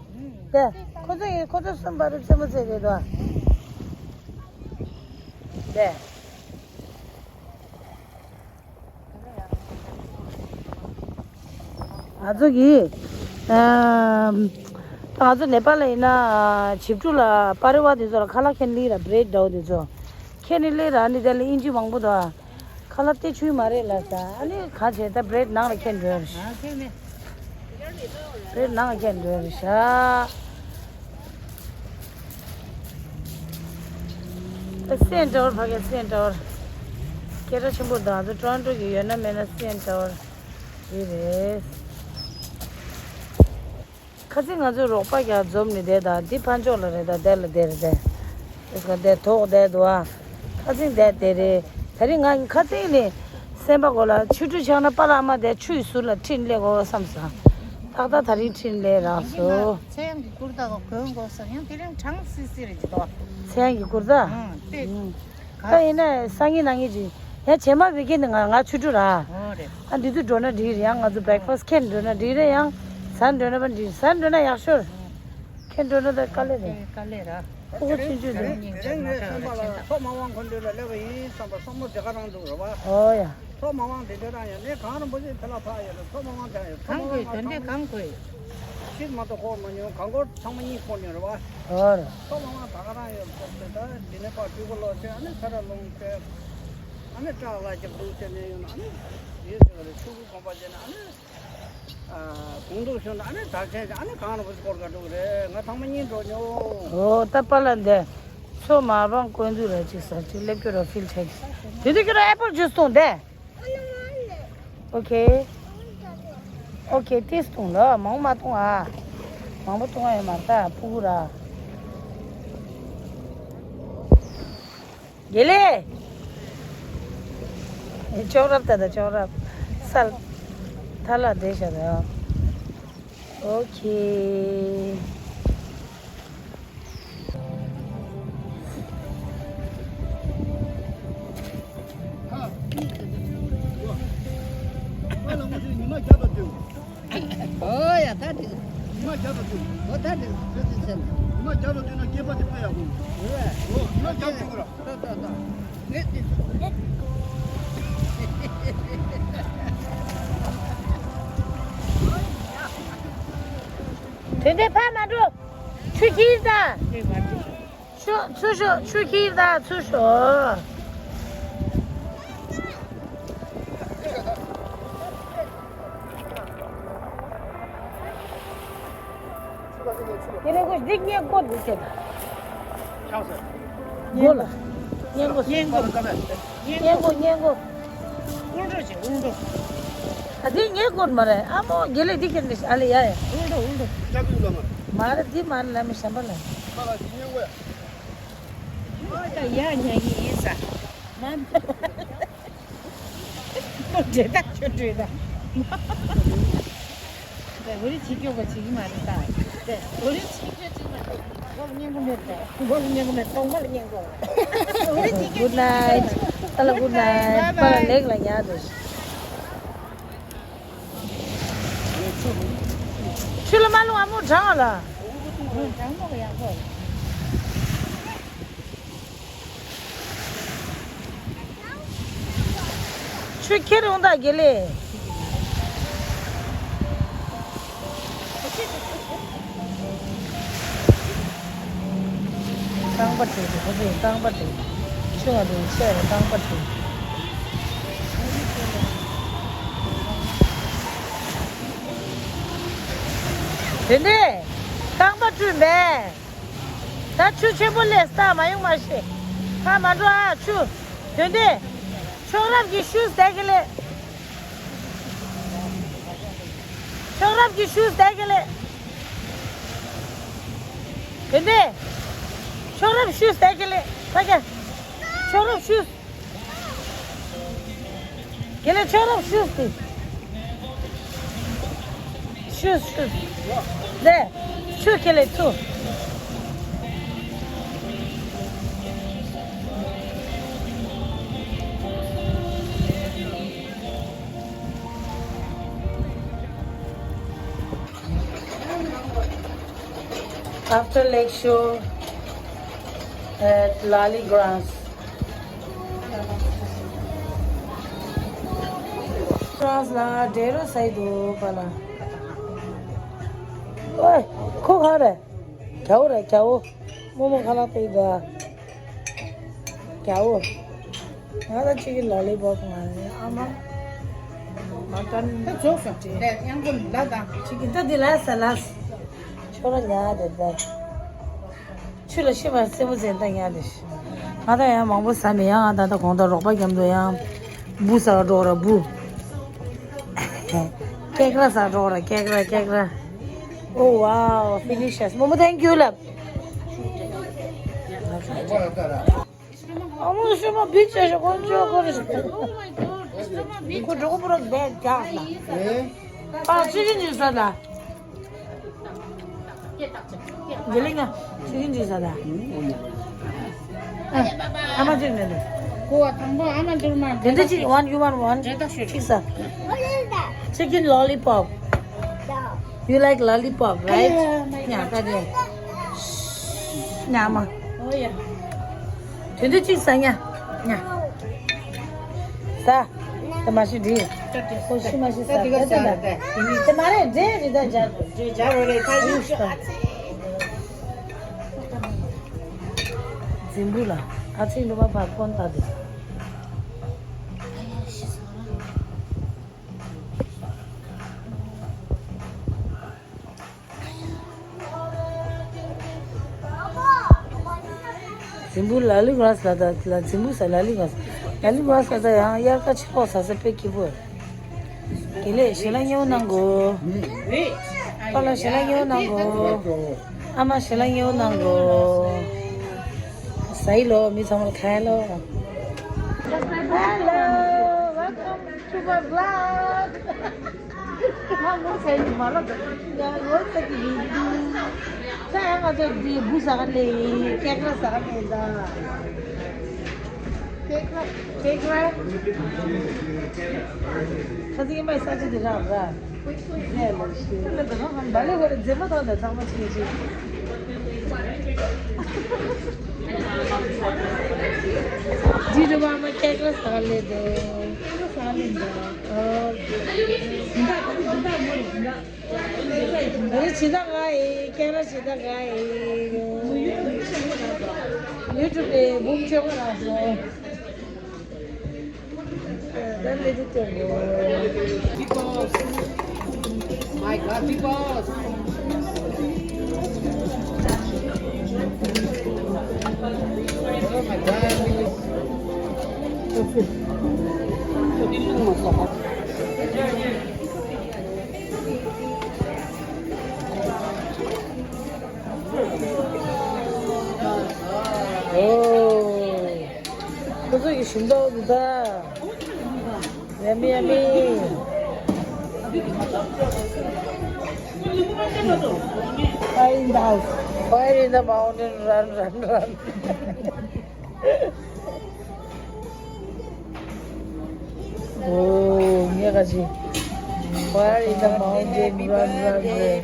དེ། ཁོ་ཚོ་ཡི་ཁོ་ཚོ་གསུམ་པ་རུ་རྩེད་མོ་རྩེ་རེད་དོ། དེ། ང་ཚོ་གིས། ཨམ། ད་ང་ཚོ་ནེ་པཱལ་ལ་ཡིན་ན་བྱིས་ཕྲུག་ལ་པ་རི་བ་དེ་ཚོ་ལ་ཁ་ལག་ཁྱེར་ལི་ར་བྷི་རེཌ་འདྲ་བོ་དེ་ཚོ། ཁྱེར་ནི་ལི་ར་ནི་དེ་ལ་ཨིན་ཇི་མང་པོ་དང་། ཁ་ལག་དེ་ཆུ་མ་རེད་ལ་ས་ཨ་ནི་ག་བྱས་ད་བྷི་རེཌ་ནང་ལ་ཁྱེར་འགྲོ་ཡ་རེད་ཤག་བྷི་རེཌ་ནང་ལ་ཁྱེར་འགྲོ་ཡ་རེད་ཤག་ད་སི་ཨེན་ཊ་ཝར་ཕ་གི་སི་ཨེན་ཊ་ཝར། སྐད་གྲགས་ཆེན་པོ་དང་ད་ཊོ་རོན་ཊོ་གི་ཡོད་ན་མེད་ན་སི་ཨེན་ཊ་ཝར་རེད་རེད། ཁ་སང་ང་ཚོའི་རོགས་པ་རྒྱག་འཛོམས་ནས་བསྡད་ད་འདི་ཕར་ཕྱོགས་ལ་རེད་ད་དེ་ལ་དེ་རེད་དེ། དེ་སྐབས་དེ་ཐོག་བསྡད་འདུག་ཨ། ཁ་སང་བསྡད་དེ་རེད། ད་རིང་ང་ཁ་སང་ནས་སེམས་པ་གོ་ལ་ཆུ་ཁྲུས་ཆགས་ན་པཱ་ལགས་ཨ་མ་དེ་ཆུ་ཡི་ཟུར་ལ་ཁྲིད་ནས་སླེབས་དགོས་བསམ་སོང་། ཏག་ཏག་ད་རིང་ཁྲིད་ནས་སླེབས་རག་སོང་། ཚེ་དབྱངས་ཀྱི་སྐུར་ད་གོན་དགོས་སོང་ཡང་དེ་རིང་གྲང་སི་སི་རེད་ཀྱི་འདུག་ཚེ་དབྱངས་ཀྱི་སྐུར་ད། ཨང་དེ། ད་ཡིན་ན་སང་ཉིན་གནངས་ཉིན་གྱི་ཡང་བྱེ་མ་བི་ཀེན་ནི་ང་ང་ཆུ་ཁྲུས་ར། ཨོ་རེད། ཨ་འདི་དུས་འགྲོ་ན་འགྲིག་རེད་ཡང་ང་ཚོ་བྷི་རེག་ཕ་སི་ཁྱེར་འགྲོ་ན་འགྲིག་རེད་ཡང་ཟ་འགྲོ་ན་པ་འགྲིག་ཟ་འགྲོ་ན་ཡག་ཤོས། ཁྱེར་འགྲོ་ན་ད་དཀའ་ལས་རེད། དཀའ་ལས་ར། ཕྲུ་གུ་ཆུང་ཆུང་དེ། དེ་རིང་ངས་སེམས་པ་ཐོག་མ་དབང་ཁོ་འདྲ་ལ་སླེབས་པ་ཡིན་བསམ་པ་བསམ་བློ་དེ་ག་རང་འདུག་རེད་བ། ཨོ་ཡ། ཐོག་མ་དབང་དེ་འདྲ་རང་ཡང་ནས་གང་རུང་པོ་ཞིག་དེ་ལ་ཕག་ཡོད་རེད་ཐོག་མ་དབང་ཀྱང་ཡོད་ཐོག་མ་དབང་ང་གང་དོན་འདྲས་གང་དགོས། ཤིག་མ་གཏོགས་ཁོ་མ་མྱོང་གང་སྐོར་ཚང་མ་གཉིས་སྐོར་མྱོང་རེད་བ། ཨོ་རེད། ཐོག་མ་དབང་ད་ག་རང་ཡོད་སྐོར་དེ་ད་འདི་ནས་ཕར་སྤྲུལ་སྐུ་ལོག་བྱས་ཨ་ནི་ས་ར་ལུང་བྱས། ཨ་ནི་སྐྲག་ལ་རྒྱབ་འདུག་བྱས་ནས་ཡོད་ན་ཨ་ནི་ཡིན་ཟེར་བ་རེད་ཕྲུ་གུ་གོམ་པ་བྱས་ན་ཨ་ནི། ཨ། གུང་ཐུག་ཤོད་ན་ཨ་ནི་དར་ཆེན་ཨ་ནི་གང་ལ་བུ་སྐོར་ག་འགྲོ་གི་རེད། ང་ཐང་མ་གཉིས་འགྲོ་མྱོང་། ཨོ་ད་པཱ་ལགས་འདི་ཚོ་མ་བང་དཀོན་འདུག་ར་ཅིག་ཟ་ཅིག་སླེབས་ཀྱི་ར་ཕིལ་ཆེག་དེ་དུས་ཀྱི་ར་ཨེ་པལ་ཇུས་འཐུང་དེ། ཨོ་ཁེ། ཨོ་ཁེ་ཏིས་འཐུང་ལ་མང་མ་འཐུང་ཨ། མང་པོ་འཐུང་ཨ་ཡོད་མ་རེད་ད་ཕྲུ་གུ་ར། དགེ་ལེགས། ཅོག་རབ་ད་ད་ཅོག་རབ། སལ། ཐ་ལ་བསྡད་ཤག་ད། ཨོ་ཁེ། ཨོ་ཡ་ད་འགྲིག་ཉི་མ་བརྒྱ་དང་བཅུ། ཨོ་ད་འགྲིག་ཆུ་ཚོད་ཆེན། ཉི་མ་བརྒྱ་དང་བཅུ་ན་སྐྱེས་པ་དེ་དཔེ་ཡག་པོ། ཨོ་ཉི་མ་བརྒྱ་བཅུ་གི་ར། ད་ད་ད། ངས་དེ། དེ་འདྲའི་ཕར་མ་འགྲོ། ཆུ་ཁྱེར་ད། ཆུ་ཆུ་ཤོག་ཆུ་ཁྱེར་ད་ཆུ་ཤོག་དེ་ནས་ཁོ་འདི་སྔས་མགོ་འདུག་ཟེར། ཆགས་སོང་། མགོ་ལ། སྔས་མགོ། སྔས་མགོ། སྔས་མགོ་སྔས་མགོ། དབུང་འགྲོ་བྱེད་དབུང་འགྲོ། ད་དེ་ངའི་སྐོར་མ་རེད་ཨ་མོ་དགེ་ལེགས་འདི་ཁྱེར་ནས་ཨ་ལེ་ཡ་ཡ། དབུང་འགྲོ་དབུང་འགྲོ། སྐྱབས་འགྲོ་ལ་མ། མ་རེད་འདི་མ་རེད་ལ་མི་གཞན་པ་ལ། ཁ་ལ་འདི་སྔས་མགོ་ཡ། ཨོ་ད་ཡ་ཉན་གི་ཡིན་ས། མ། འགྲེ་ད་ཁྱོད་འགྲེ་ད། འོ་རེ་ཆིག་སྐྱོ་བ་ཆིག་མ་རེད་ད། འོ་རེ་ཆིག་སྐྱོ་ཆིག་མ་རེད། འོ་རེ་སྙན་གོ་མེད་ད། འོ་རེ་སྙན་གོ་མེད་གཏོང་མ་ལ་སྙན་གོ། འོ་རེ་ཆིག་སྐྱོ། Good night. ད་ལ་good night. པཱ་ལགས་ལེགས་ལ་ཉལ་འདུག་ཆུ་ལ་མ་ལྷུང་ཨ་མོ་གྲང་ལ། གྲང་མོ་ཡག་པོ། ཆུ་ཁྱེར་འོང་ད་དགེ་ལེགས། རྐང་པ་བྲུས་ཏེ་ཁོ་ཚོས་རྐང་པ་བྲུས། ཆུ་ང་དེ་ཆེ་རེད་རྐང་པ་བྲུས། དེ་འདྲས་རྐང་པ་བྲུས་མེད། ད་ཆུ་ཆེན་པོ་ལས་ས་མ་ཡོང་མ་ཤེས། ཁ་མ་འགྲོ་ཨ་ཆུ། དོན་ཏེ། ཆོག་རབ་ཀྱི་ཤུལ་ཟད་གི་ལེ། ཆོག་རབ་ཀྱི་ཤུལ་ཟད་གི་ལེ། དོན་ཏེ། ཆོག་རབ་ཤུལ་ཟད་གི་ལེ། ཕ་ག་ཆོག་རབ་ཤུལ། དགེ་ལེགས་ཆོག་རབ་ཤུགས་ཏེ། ཤུགས་ཤུགས། ལེ། ཆུ་ཁེ་ལེ་ཆུ། After Lake Shore at Lolly Grounds. Grounds ལ་འབྲས་རོ་ཟ་ཡི་འདུག་པ་ལ། ཨོའི། ཁོ་ག་རེད། རྒྱ་བོ་རེད་རྒྱ་བོ། རྨོ་མོ་ཁ་ལག་སྟེར་གི་འདུག་རྒྱ་བོ། ང་ལ་ཅིག་གི་ལོ་ལི་པོབ་ང་ཨ་མ། མ་ཏན། ད་རྫོགས་སོང་། དེ་ཡང་ཀུན་ལ་དང་། ཅིག་གི་ད་འདི་ལ་ས་ལ། ཆོ་ར་ཉ་དེ་ད། ཆུ་ལ་ཤི་བ་སེམས་པོ་ཟེར་ད་ཉ་དེ། ང་ད་ཡང་མང་པོ་ཟ་མི་ཡང་ང་ད་ད་གོང་ད་རོགས་པ་རྒྱབ་འདུག་ཡང་། འབུ་ཟ་འགྲོ་ར་འབུ། ཀེག་ར་ཟ་འགྲོ་ར་ཀེག་ར་ཀེག་ར། Oh wow, delicious. Momo, thank you, love. ཨ་མོ་ཤོ་མ་བི་ཆ་ཤོ་ཀོན་ཅོ་ཀོ་རེ་ཤོ། ཁོ་འགྲོ་གོ་པོ་ར་བེད་རྒྱག་ལ། ཨ་ཅི་གི་ཉི་ས་ལ། དགེ་ལེགས་ང་ཅི་གི་ཉི་ས་ལ། ཨ་མ་ཅི་ནས་ལ། ཁོ་བ་དང་པོ་ཨ་མ་འདུར་མ། དེ་འདྲ་ཅིག་one, you want one? ཅིག་ས། Chicken lollipop. You like lollipop, right? ཉ་ད་དེ། ཉ་མ། ཨོ་ཡ། དེ་འདྲ་ཅིག་ཟ་ཉ། ཉ། ཟ། དེ་མ་ཤི་འདྲི། ཁོ་ཤི་མ་ཤི་ཟ། དེ་དེ་མ་རེད་འདྲེ་རི་ད་ཇ། འདྲེ་ཇ་བོ་རེད་ཁ་ཡིག་ཤ། རྫིང་བུ་ལ་ཨ་ཚིག་ནུ་མ་བར་ཀོན་ད་དེ། རྫིང་བུ་ལ་ལི་ག་རས་ལ་ད་ལ་རྫིང་བུ་ས་ལ་ལི་ག་རས། ལ་ལི་ག་རས་ལ་ད་ཡང་དབྱར་ཁ་ཕྱི་ལོགས་ཟ་ས་དཔེ་སྐྱིད་པོ། དགེ་ལེགས་ཞལ་ལག་མཉེས་པོ་གནང་གོ། པཱ་ལགས་ཞལ་ལག་མཉེས་པོ་གནང་གོ། ཨ་མ་ཞལ་ལག་མཉེས་པོ་གནང་གོ། ཟ་ཡི་ལོ། མི་ཚང་མར་ཁ་ཡ་ལོ། Hello, welcome to my vlog. ང་ངོ་ཚ་ཡི་མ་ལ་ད་ང་ངོ་ཚ་གི་ཡིན་འདུག་ད་ཡང་ང་ཚོ་འདི་འབུ་ཟ་ག་ལེ་ཡིན། ཀེག་ར་ཟ་ག་ལེ་ད། ཀེག་ར་ཀེག་ར། ཁ་སང་ཉི་མ་ས་ཆ་འདི་རག་ར། ནས་ལ་ཤི། བ་ལེ་ཧོ་རེ་མཛེས་མ་ཐོག་ནས་ཚང་མ་ཆེ་ཆེ། ཇི་རུ་བ་མ་ཀེག་ར་ཟ་ག་ལེ་དོ། ཀེག་ར་ཟ་ག་ལེ་འདོ། ཨོ། ད་རེ་ཇི་ལྟ་ང་ཡི་ཀེག་ར་ཇི་ལྟ་ང་ཡི། ཡུ་ཊུབ་ལས་འབུམ་བཅོ་ལྔ་རག་སོང་། Big boss. My God, big boss. Oh my God. Oh. ཁོ་ཚོ་གི་ཞིམ་མདོག་འདུག་ད། Yummy, yummy. Fire in the house. Fire in the mountain, run, run, run. Oh, ངས་ག་ཅི། Fire in the mountain, run, run, run.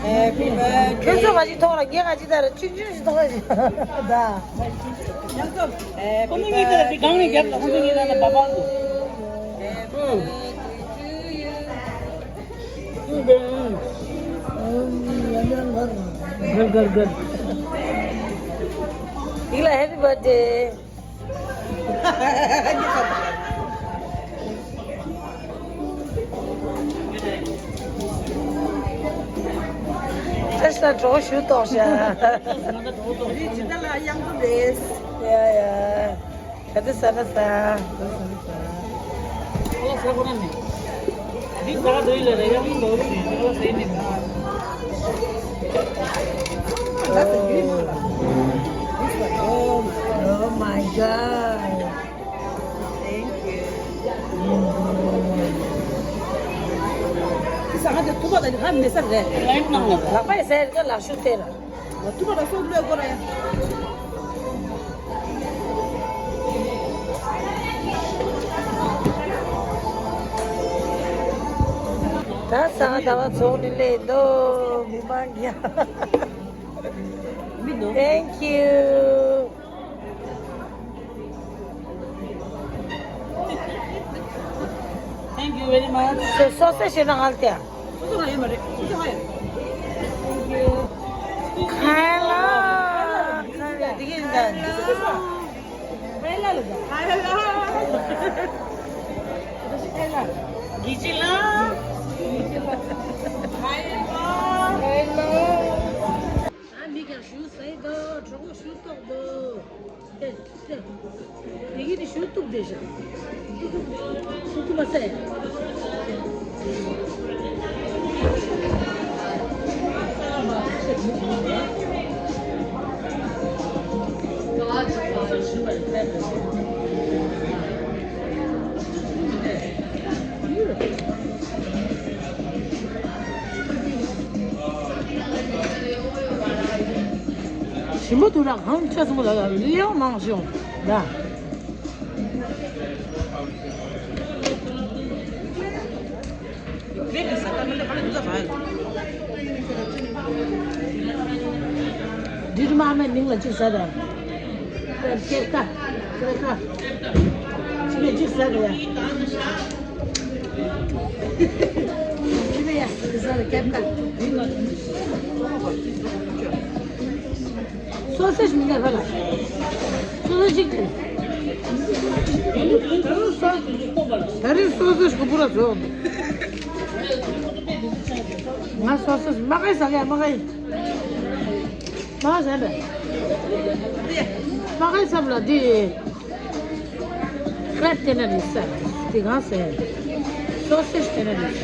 Happy birthday. ཁྱོད་ཚོ་ག་ཅི་མཐོང་ལ། ངས་ག་ཅི་ལྟར་ཆུང་ཆུང་ཞིག་མཐོང་ལ་ཅི། ད། ཁོ་ཚོ་གཉིས་ཀ་དེ་སྒང་ནས་རྒྱབ་ལ། ཁོ་ཚོ་གཉིས་ཀ་ལ་བབ་བབ་འདུག Good, good, good. ཡིག་ལ་happy birthday. ཨེ་ས་གྲོགས་ཞུ་གཏོགས་ཤག་ཇི་ལྟར་ལ་གཡང་འཛོམས་རེད། ཡ་ཡ། ག་དུས་ཟ་ན་ཟ། ག་དུས་ཟ་ན་ཟ། ཨོ་ཟ་ཁོ་རང་ནི། འདི་ཟ་འདོད་ལ་རེ་ཡང་འདོད་ཞིག་འདི་ལ་ཟེར་ནི། Oh my God. Thank you. འདི་ཟ་ཁ་དེ་ཐུག་པ་དང་ཧ་མི་ཟ་རེད། ལག་པས་ཟས་རེད། ལག་ཤུབས་དེ་ར། ཐུག་པ་དང་སོགས་ལོས་དགོས་ར་ཡ། ད་ས་ད་བ་ཚོགས་ནི་ལས་འདོ་མི་མང་གི། མི་འདོ། Thank you. Thank you very much. So, sausage ཡོད་ན་ང་ལ་སྟེར། སོ་སོ་ང་ཡོད་མ་རེད། སོ་སོ་ང་ཡོད། ཁ་ལ། ཁ་ལ་འདི་གི་འདྲ། ཁ་ལ་ལ་འདྲ། ཁ་ལ། ཁ་ལ། གི་ཅི་ལ། ཁ་ལ། ཁ་ལ། ཨ་མི་ཀྱང་ཞུ་ཟེར་དོ། གྲོགས་པོ་ཞུ་ཏོག་དོ། དེ་དེ་དེ་གི་དེ་ཞུ་ཏོག་དེ་ཞུ་ཏོག་མ་ཟེར། ཞིམ་པོ་འདུག་ར། གང་ཆ་སོང་ལ་ཡང་ལི་ཡང་མང་ཞིང་ལ། འདི་རུ་མ་མའི་མིང་ལ་གཅིག་ཟ་ར། ཀེ་ཀ་ཀེ་ཀ་ཅི་ནས་གཅིག་ཟ་ར་ཡ། ཅི་ནས་ཡ་ཟ་ར་ཀེ་ཀ། སོ་སོ་ཞིག་མི་འདྲ་བ་ལ། སོ་སོ་ཞིག་དེ། ད་རེས་སོ་སོ་ཞིག་པུ་ར་བཟོ་འོང་། ང་སོ་སོ་མ་ཁའི་ཟ་ག་མ་ཁའི། མ་ཟ་བས། མ་ཁའི་ཚབ་ལ་འདི། ཀྲེབ་དེ་ན་རེད་ས། འདི་གང་ཟེར། སོ་སེ་ཇི་དེ་ན་རེད་ས།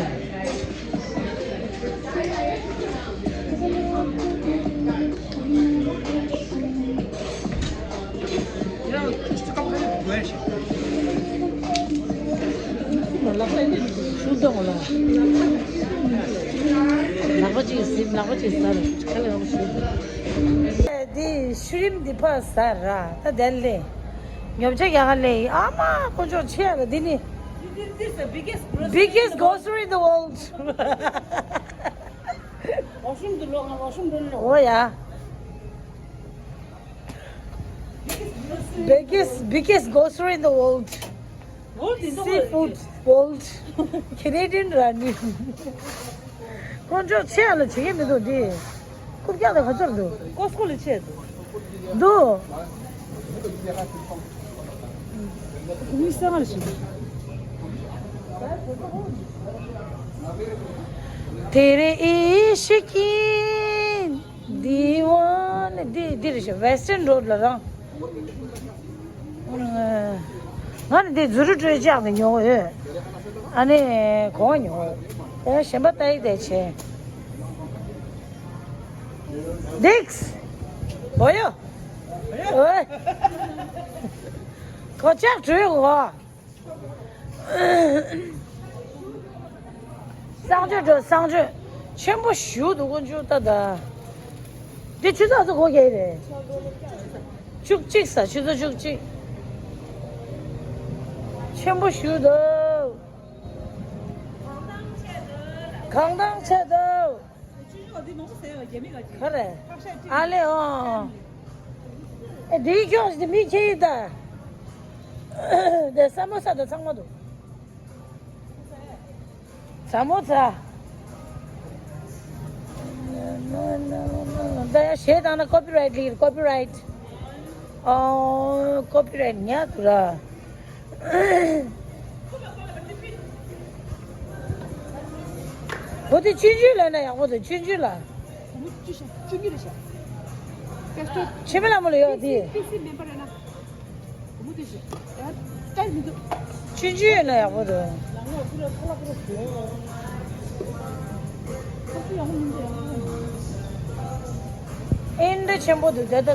ལག་པ་གཅིག་གཟིམ། ལག་པ་གཅིག་ཟ་རེད། ཁ་ལག་ཞུ། འདི་ཤུ་རིམ་འདི་ཕ་ཟ་ར། ད་དེ་ལས་ཉོ་ཆ་ཡག་ལས། ཨ་མ་དཀོན་མཆོག་ཆེ་ར། འདི་ནི། This is the biggest grocery, biggest grocery in the world. Washroom དུ་ལོག་ང་washroom དུ་ལོག་འོ་ཡ། Biggest, biggest grocery in the world. World in the world. Seafood world. Canadian ར་ནི། དཀོན་མཆོག་ཆེ་ཡ་ལ་བྱེད་ཀྱི་མི་འདུག་འདི། རྐུབ་བཀྱག་དང་ག་ཚོད་འདུག Costco ལས་ཆེ་འདུག་འདུག་མི་ས་ང་ལ་ཞིག་དེ་རེ་ཨི་ཤི་ཀིན། འདི་བ་ནི་འདི་འདི་རེད་ཤག Western Road ལ་རང་། ང་ནི་འདི་ཛུ་རུ་ཀྲོའི་ལྕགས་དེ་ཉོ་གི་ཡོད། ཨ་ནི་གོང་ཉོ་གི་ཡོད། ད་གཞན་པ་ལྟ་ཡི་བསྡད་བྱས། འདིགས། འོ་ཡོ། འོ། གོ་ལྕགས་བྲོས་གོ། གསང་སྤྱོད་འགྲོ། གསང་སྤྱོད་ཆེན་པོ་ཞུ་འདུག་དཀོན་མཆོག་ད་ད། འདི་ཆུ་ཚོད་ཚོད་གོ་གེ་རེད། བཅུ་གཅིག་ས། ཆུ་ཚོད་བཅུ་གཅིག་ཆེན་པོ་ཞུ་འདུག་གང་ཐང་ཆད་འདུག་ག་རེ། ཨ་ལེ་ཨོ། ཨེ་འདིའི་ཁྱོགས་འདི་མི་ཁྱེར་ཡིན་ད། དེ་ས་མོ་ས་དང་ཚང་མ་འདུག་ཚ་མོ་ཚ། ད་ཡ་གཞས་བཏང་ན་copyright ལིར་copyright། ཨོ་copyright ཉག་འདུག་ར། འོ་དེ་ཆུང་ཆུང་ལ་ན་ཡག་པོ་འདུག་ཆུང་ཆུང་ལ། ཆུང་ཆུང་རེད་ཤག་ཆེན་པོ་ལ་མོ་ལ་ཡོད་དེ། ཆུང་ཆུང་ཡོད་ན་ཡག་པོ་འདུག་ཨེ་འདྲ་ཆེན་པོ་འདུག་ད་ད་ད།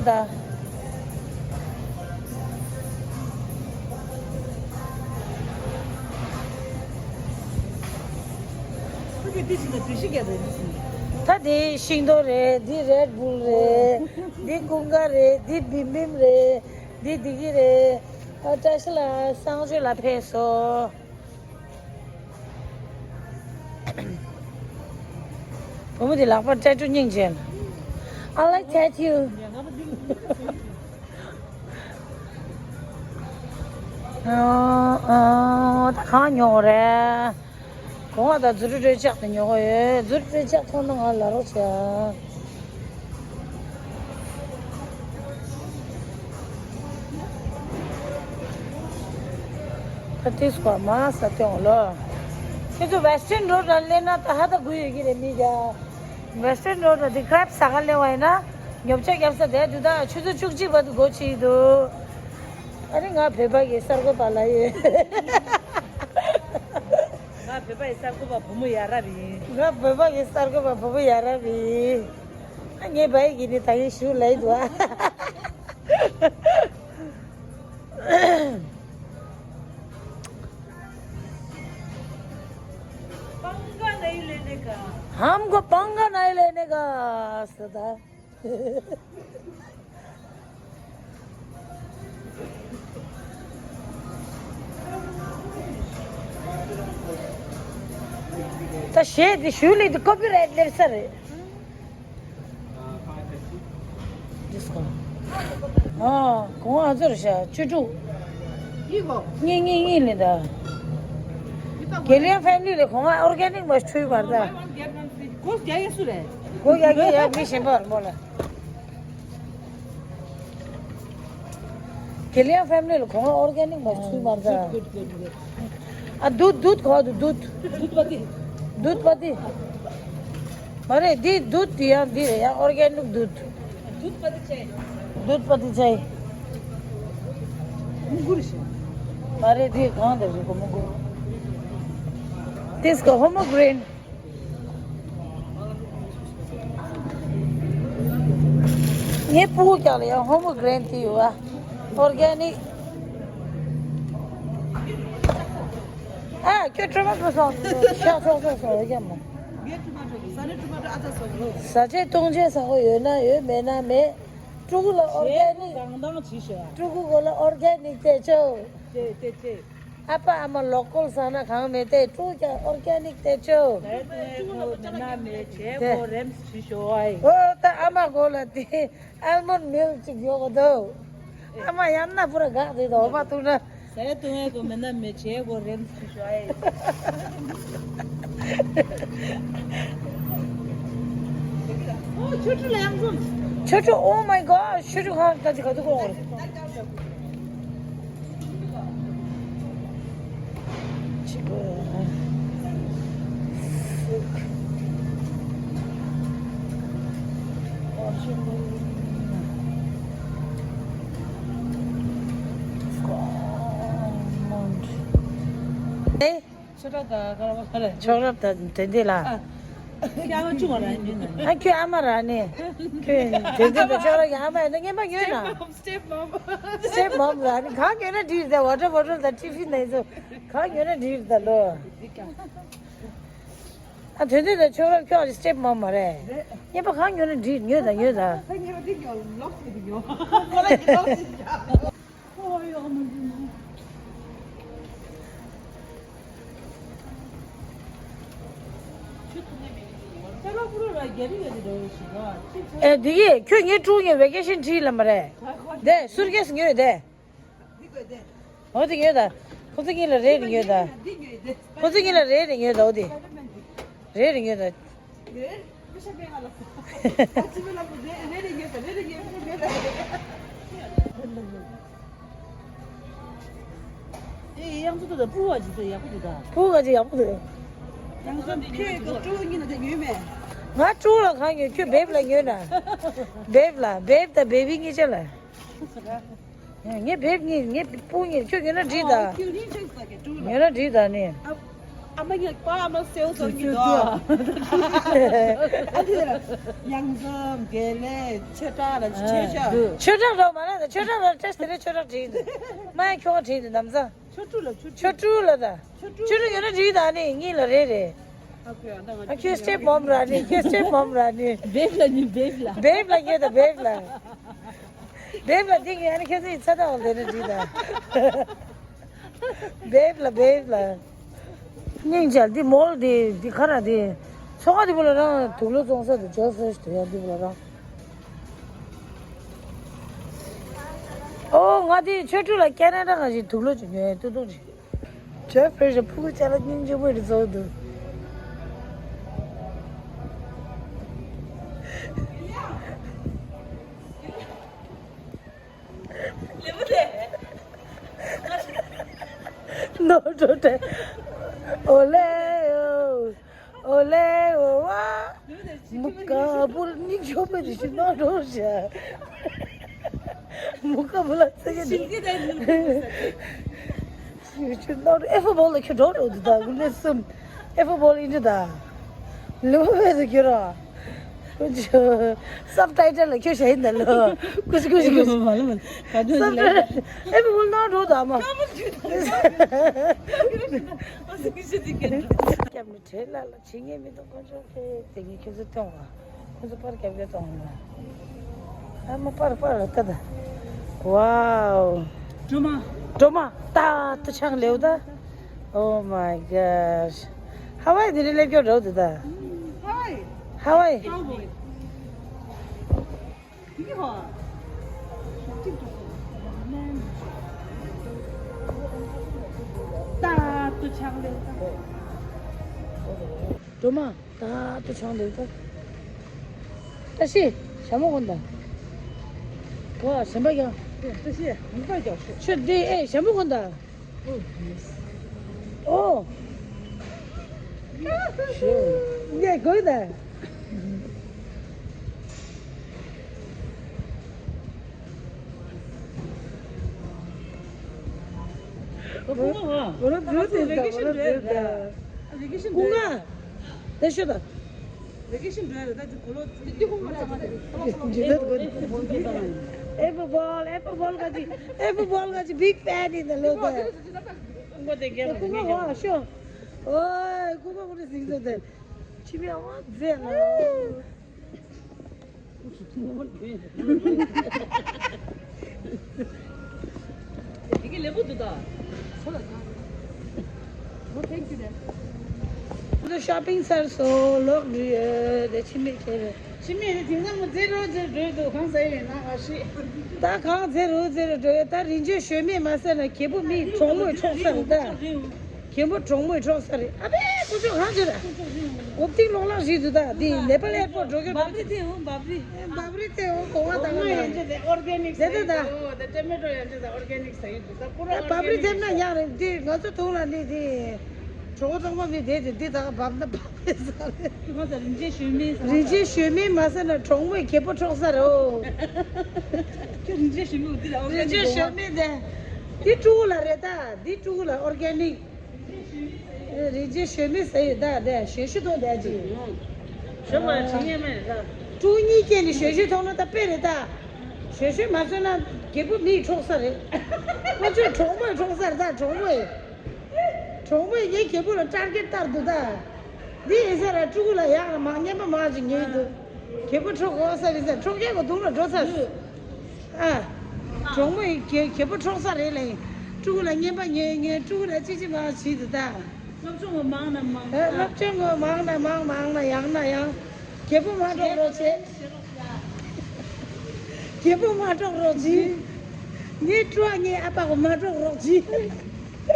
ད་དེ་ཤིང་ཏོག་རེད། འདི་Red Bull རེད། འདི་ཀུན་དགའ་རེད། འདི་བིམ་བིམ་རེད། འདི་བདེ་སྐྱིད་རེད། ཨ་བཀྲ་ཤིས་ལགས་གསང་སྤྱོད་ལ་ཕེབས་སོང་། བུ་མོ་དེ་ལག་པར་tattoo་སྙིང་རྗེ། I like tattoo. ཨོ་ཨོ་ད་གང་ཉོ་རེད། གོང་ང་ད་ཛུ་རུ་ཀྲོའི་ལྕགས་དེ་ཉོ་གི་ཡོད། ཛུ་རུ་ཀྲོའི་ལྕགས་མཐོང་ན་ང་ལ་རོགས་བྱས། ད་ཏིས་ཀོ་མ་ས་ཏེ་འོང་ལོ། ཁྱེད་ཚོ་Western Road་ལ་སླེབས་ན་ད་ཧ་ད་དགོས་ཡོད་ཀྱི་རེད་མི་རྒྱ། Western Road་ལ་འདི་crab་ཟ་ག་སླེབས་པ་ཡིན་ན་ཉོ་ཆ་རྒྱབ་ས་དེ་དུས་ད་ཆུ་ཚོད་བཅུ་གཅིག་བར་དུ་སྒོ་ཕྱེ་ཡི་འདུག་ཨ་ནི་ང་བོད་པ་གི་གསར་འགོད་པ་ལ་ཡོད། ང་བོད་པ་ཡི་གསར་འགོད་པ་བུ་མོ་ཡ་རབས་ཡིན། ང་བོད་པ་གི་གསར་འགོད་པ་བུ་མོ་ཡ་རབས་ཡིན། ཨ་ངའི་བ་ཡི་གི་ནི་ད་ཡིན་ཞུ་ལ་ཡི་འདུག་ཨ། हमको पंगा नहीं लेने का सदा। ད་གཞས་འདི་ཞུ་ལི་འདི་copyright་ལེར་ས་རེད། ཨ་གོང་ཨ་ཚོར་ཤ་བཅུ་དྲུག་གཉིས་གཉིས་གཉིས་ལེན་ད། དགེ་ལེགས་family་ལས་གོང་ཨ་organic་མ་ཁྲུས་བར་ད། སྒོ་རྒྱག་ཡས་སུ་རེད། སྒོ་རྒྱག་གི་ཡ་མི་གཞན་པ་མོ་ལ། དགེ་ལེགས་family་ལ་གོང་ཨ་organic་མ་ཁྲུས་བར་ད། ཨ་दूध दूध་གོ་དུ་दूध། दूध पत्ती། दूध पत्ती། མ་རེད་འདི་दूध་དེ་ཡང་འདི་རེད་ཡང་organic दूध། दूध पत्ती चाय। दूध पत्ती चाय। मुगुर से। अरे, दे, कहाँ दे को मुगुर? त्यसको होमोग्रेन। ये पू क्या ले, होमोग्रेन थी हुआ। ऑर्गेनिक। ཨ། ཁྱོད་ཊོ་མ་ཊོ་སོགས་ཤ་སོགས་སོགས་སོགས་ཡོད་ཀྱང་མ། ས་ཆའི་སྟོང་ཆའི་ས་གོ་ཡོད་ན་ཡོད། མེད་ན་མེད། ཕྲུ་གུ་ལ་ཨོར་གེ་ནིག། གང་དང་ཅི་ཤོད། ཕྲུ་གུ་གོ་ལ་ཨོར་གེ་ནིག་དེ་ཆོ། ཅེ་ཅེ་ཅེ། ཨ་ཕ་ཨ་མ་ལོ་ཀལ་ཟ་ན་གང་མེད་དེ། ཕྲུ་གུ་ཀྱང་ཨོར་གེ་ནིག་དེ་ཆོ། ད་ཡ་ཏུ་ཡ་གོ་མེད་ན་མེད་བྱེད་གོ་རེམ་ཅི་ཤོད་ཨའི། ཨོ་ད་ཨ་མ་གོ་ལ་དེ། ཨལ་མོན་ཌི་མིལ་ཅིག་ཡོད་གོ་དོ། ཨ་མ་ཡང་ན་པུ་ར་གག་དེ་དོ་འོ་མ་ཐུག་ན། ཟས་བཏུང་ཡས་གོ་མེད་ན་མེད་བྱས་གོ་རེམ་སུ་ཤོ་ཨེ། ཨོ་ཆོ་ཆུ་ལ་ཡང་སོང་། ཆོ་ཆུ། Oh my God, ཆོ་ཆུ་ཧང་ད་ཅི་ག་དུ་གོ། ཆོས་གྲྭ་དང་ག་རེ་བ་ག་རེ། ཆོས་གྲྭ་དང་དེ་འདི་ལ། ཨ། ཁྱོད་ཨ་མ་ཆུང་བ་ར་ནི། ཨ་ཁྱོད་ཨ་མ་ར་ནི། ཁྱོད་དེ་འདི་དང་ཆོས་གྲྭ་གི་ཨ་མ་ཡིན་ན་ངན་པ་ཉོས་ན། སི་ཊེབ་མོམ། སི་ཊེབ་མོམ་ར་ནི། གང་ཉོས་ན་འགྲིག་ཟེར། ཝ་ཊར་བོ་ཊལ་དང་ཊི་ཕིན་ནས་ཚོ་གང་ཉོས་ན་འགྲིག་ཟེར་ལོ། ཨ་དེ་འདི་དང་ཆོས་གྲྭ་ཁྱོད་ཨ་སི་ཊེབ་མོམ་མ་རེད། ངན་པ་གང་ཉོས་ན་འགྲིག་ཉོས་དང་ཉོས་དང་། ཁོ་ར་གི་ལོག་སི་ཉོ། ཁོ་ར་གི་ལོག་སི་ཉོ། ཨེ། འདི་གི་ཁྱོད་ངའི་ཕྲུ་གུ་ངའི་ཝེ་ཀེ་ཤན་ཁྲིད་ལ་མ་རེད། དེ་སུར་ཀེ་སི་ཉོས་དེ། འོ་དེ་ཉོས་ད། ཁོ་ཚོ་གཉིས་ལ་རེ་རེ་ཉོས་ད། ཁོ་ཚོ་གཉིས་ལ་རེ་རེ་ཉོས་ད། འོ་དེ། རེ་རེ་ཉོས་ད། ཨེ། ཡང་ཚོ་དེ་ཕྲུ་གུ་ཅིག་དེ་ཡག་པོ་འདུག་ད། ཕྲུ་གུ་ཅིག་ཡག་པོ་འདུག། ཡང་ཚོ་ཁྱོད་ཀྱི་ཕྲུ་གུ་གཉིས་ལ་དེ་ཉོས་མེད། ང་ཕྲུ་གུ་ལ་གང་ཉོས། ཁྱོད་བེབ་ལ་ཉོས་ན། བེབ་ལ། བེབ་དང་བེ་བི་གཉིས་ཆ་ལ། ངས་བེབ་གཉིས། ངས་ཕྲུ་གུ་གཉིས། ཁྱོད་ཉོས་ན་འགྲིག་ད། ཨོ། ཁྱོད་གཉིས་ཆ་ལ་ཉོས་ན་འགྲིག་ད་ནི། ཨ་མ་ངའི་པ་ཨ་མ་སེའུ་ཚོ་གཉིས་དོ། ཨ་དེ་ཡང་འཛོམས་དགེ་ལེགས་ཆོས་གྲྭ་ལ་ཆོས་ཆོས། ཆོས་གྲྭ་རོགས་མ་ལ་ཆོས་གྲྭ་རོགས་ཏྲེས་དེ་རེ་ཆོས་གྲྭ་བྲིས་འདུག། མ་ཡ་ཁྱོ་ག་བྲིས་འདུག་ནམ་ཟ། ཆོ་ཕྲུག་ལ་ཆོ་ཕྲུག། ཆོ་ཕྲུག་ལ་ད། ཆོ་ཕྲུག་ཡོད་ན་བྲིས་ད་ནི་གཉིས་ལ་རེ་རེ། ཨ་ཁྱོད་སི་ཊེབ་མོམ་ར་ནི། ཁྱོད་སི་ཊེབ་མོམ་ར་ནི། བེབ་ལ་ནི་བེབ་ལ། བེབ་ལ་ཉོས་ད་བེབ་ལ། བེབ་ལ་འདི་ངས་ཨ་ནི་ཁྱེད་ཚོའི་ཚ་ཐག་འོང་དེ་ནི་བྲིས་ད། བེབ་ལ་བེབ་ལ། སྙིང་རྗེ། འདི་མོལ་འདི་འདི་ཁ་ར་འདི། ཚོ་ཁ་འདི་བུ་ལ་རང་དུག་ལོག་བཙོང་ས་འདི་ཇོ་ཕེ་རེ་ཤི་དུ་ཡ་འདི་བུ་ལ་རང་། ཨོ་ང་འདི་ཆོ་ཕྲུག་ལ་ཁེ་ན་ཌ་ག་ཞིག་དུག་ལོག་ཅིག་ཉོས་ཡ་ཏུ་ཏུ་ཅིག། ཇོ་ཕེ་རེ་ཤི་ཕྲུ་གུ་ཅག་ལ་སྙིང་རྗེ་པོ་རེ་བཟོ་འདུག། ནོ་ཏོ་ཏེ། ཨོ་ལེ་ཨོ། ཨོ་ལེ་ཨོ་ཝ། མུ་ཀ་བུལ་ནི་ཇོ་མེ་དི་ཤི་ནོ་ཏོ་ཤ། མུ་ཀ་བུལ་ལ་ཚེ་གེ་དི། ཤི་ནོ་ཨེ་ཧྥོ་བོལ་ལ་ཁྱོད་འགྲོ་འགྲོ་འདི་ད་གུ་ལེ་སུམ། ཨེ་ཧྥོ་བོལ་ཨིན་འདི་ད། ལུ་བེ་དི་ཁྱོད་ར། སབ་ཊའི་ཊལ་ལ་ཁྱོད་བྱས་ཡིན་ད་ལོ། ཀུ་ཤི་ཀུ་ཤི་ཀུ་ཤི། སབ་ཊའི་ཊལ་ཨེ་ཧྥོ་བོལ་ནོ་འགྲོ་ད་མ། སྐྱབས་ནི་བྲེལ་ལ་ལ་བྱེད་ངེས་མི་འདུག། དཀོན་མཆོག་ཁྱེད་དེ་ངས་ཁྱེད་ཚོ་སྟོན་བ། ཁྱེད་ཚོ་པར་རྒྱབ་རྒྱབ་གཏོང་བ། ཨ་མ་པར་པར་ལ་ལྟ་ད། ཝའོ། སྒྲོལ་མ། སྒྲོལ་མ་ཏག་ཏུ་ཆང་ལེའུ་ད། Oh my gosh. ཧ་ཝའི་དེ་རིང་སླེབས་སྐྱོ་འགྲོ་འདུག་ད། ཧ་ཝའི། ཧ་ཝའི། ཀའོ་བོའི། ཏག་ཏུ་ཆག་ལེ། སྒྲོལ་མ་ཏག་ཏུ་ཆག་ལེ། ཏ་ཤི་ཞྭ་མོ་གོན་ད། ཝ་ཞིམ་པ་ཀྱང་། ཏ་ཤི་མུ་ཁ་རྒྱག་ཤོག། ཆུ་འདི་ཨེ་ཞྭ་མོ་གོན་ད། ཨོ། ངས་གོན་ད། ཁོ་ཁོ་ང་། ཁོ་རང་འཛུལ་ཏེ་ད། ཁོ་རང་འཛུལ་ད། ཁོ་ང་། དེ་ཤོད་ད། ཝེ་ཀེ་ཤན་འགྲོ་ཡ་རེད་ད། ཁོ་ལོ་ཇི་ལྟར་དགོས། Apple ball, apple ball ག་ཅི། Apple ball ག་ཅི། Big fan in the local. ཀུན་དགའ་དེ་རྒྱལ་ལ་ཀུན་དགའ་ཧོ་ཤོ། ཨོའི་ཀུན་དགའ་ཀུན་དགའ་ཟིང་ཚོ་དེ། ཆི་མེ་ཨོ་ཛེ་ལ། དེ་གི་ལེ་པོ་འདུག་ད། ཁོ་ལ་ད། ཁོ་ཐེང་ཀྱུ་དེ། ཁོ་ཚོ་ཤོ་པིང་ཚར་སོང་། ལོག་འགྲོ་ཡོད་དེ། ཆི་མེ་ཁྱེར་རེད། ཆི་མེ་དེ་དེང་སང་མོ་ཛེ་རོ་ཛེ་རོ་འགྲོ་འདུག་གང་ཟེར་ཡོད་ན་ང་ཤི། ད་གང་ཛེ་རོ་ཛེ་རོ་འགྲོ་ཡོད། ད་རིན་ཆེན་ཞོན་མེད་མ་ཟེར་ན་རྒད་པོ་མི་གྲོགས་མོས་འཕྲོག་ས་རེད་ད། རྒད་པོ་གྲོགས་མོས་འཕྲོག་ས་རེད། ཨ་ཕའི་ཀུ་ཅོ་གང་བྱོས་ར། འོབ་ཏིང་ལོང་ལང་ཞིག་འདུག་ད་འདི་ནེ་པལ་ཨེར་པོར་འགྲོ་གི་འབབ་རི་དེ་འོ་འབབ་རི། འབབ་རི་དེ་འོ་གོ་བ་དང་ལ། ཡན་ཆད་དེ་ཨོར་གེ་ནིག་ཟ་ཡི་འདུག་ད་ཊོ་མེ་ཊོ་ཡན་ཆད་དེ་ཨོར་གེ་ནིག་ཟ་ཡི་འདུག་ད་པུ་ར་ཨོར་གེ་ནིག་ཟ་ཡི་འདུག་ད། འབབ་རི་འཐེབ་ན་ཡག་རེད། འདི་ང་ཚོ་དུང་ལ་ནི་དེ་གྲོགས་ཚང་མ་མི་དེ་དེ་འདི་ད་འབབ་ན་འབབ་རེད་ཟ་རེད། ང་ཚོ་རིན་ཆེན་ཞོན་མེད་ཟ། རིན་ཆེན་ཞོན་མེད་མ་ཟ་ན་གྲོགས་མོས་རྒད་པོ་འཕྲོག་ས་རེད་འོ། ཁྱོད་རིན་ཆེན་ཞོན་མེད་འོ་འདི་ལ་ཨོར་གེ་ནིག་རིན་ཆེན་ཞོན་མེད་དེ། འདི་ཕྲུ་གུ་ལ་རེད་ད། འདི་ཕྲུ་གུ་ལ་ཨོར་གེ་ནིག་རིན་ཆེན་ཞོན་མེད་ཟེར་ཡོད་ད། དེ་ཞོན་ཤུ་ཐོག་དེ་ཅི། ཞོན་པ་བྱེད་ཉན་མེད་ད། ཕྲུ་གུ་གཉིས་སྐྱེས་ནས་ཞོན་ཤུ་ཐོག་ན་ད་དཔེ་རེད་ད། ཞོན་ཤུ་མ་ཟོས་ན་རྒད་པོ་མིས་འཕྲོག་ས་རེད། ཁོ་ཚོས་གྲོགས་མོས་འཕྲོག་ས་རེད་ད། གྲོགས་མོས། གྲོགས་མོས་ངའི་རྒད་པོ་ལ་ཊར་གེ་ཊི་བཏང་འདུག་ད། འདི་ཡིན་ས་ར་ཕྲུ་གུ་ལ་ཡག་ལ་མང་ཉན་པ་མང་ཅིག་ཉོས་འདུག་རྒད་པོ་འཕྲོག་གོ་ས་རེད་ཟེར། འཕྲོག་མཁན་གོ་དུང་ལ་འགྲོ་ས་རེད། ཨ། གྲོགས་མོ་ཡིས་རྒད་རྒད་པོ་འཕྲོག་ས་རེད་ལ་ཡིན། ཕྲུ་གུ་ལ་རྔན་པ་ཉོས་ཉོས། ཕྲུ་གུ་ལ་ཅི་ཅི་མ་བྱེད་དུ་ད། སློབ་སྦྱོང་མང་ན་མང་ན། སློབ་སྦྱོང་མང་ན་མང་མང་ན་ཡང་ན་ཡང་། རྒད་པོ་མ་འགྲོགས་རོགས་བྱེད། རྒད་པོ་མ་འགྲོགས་རོགས་གྱིས། ངའི་སྤྲོ་བ་ངའི་ཨ་ཕ་གོ་མ་འགྲོགས་རོགས་གྱིས།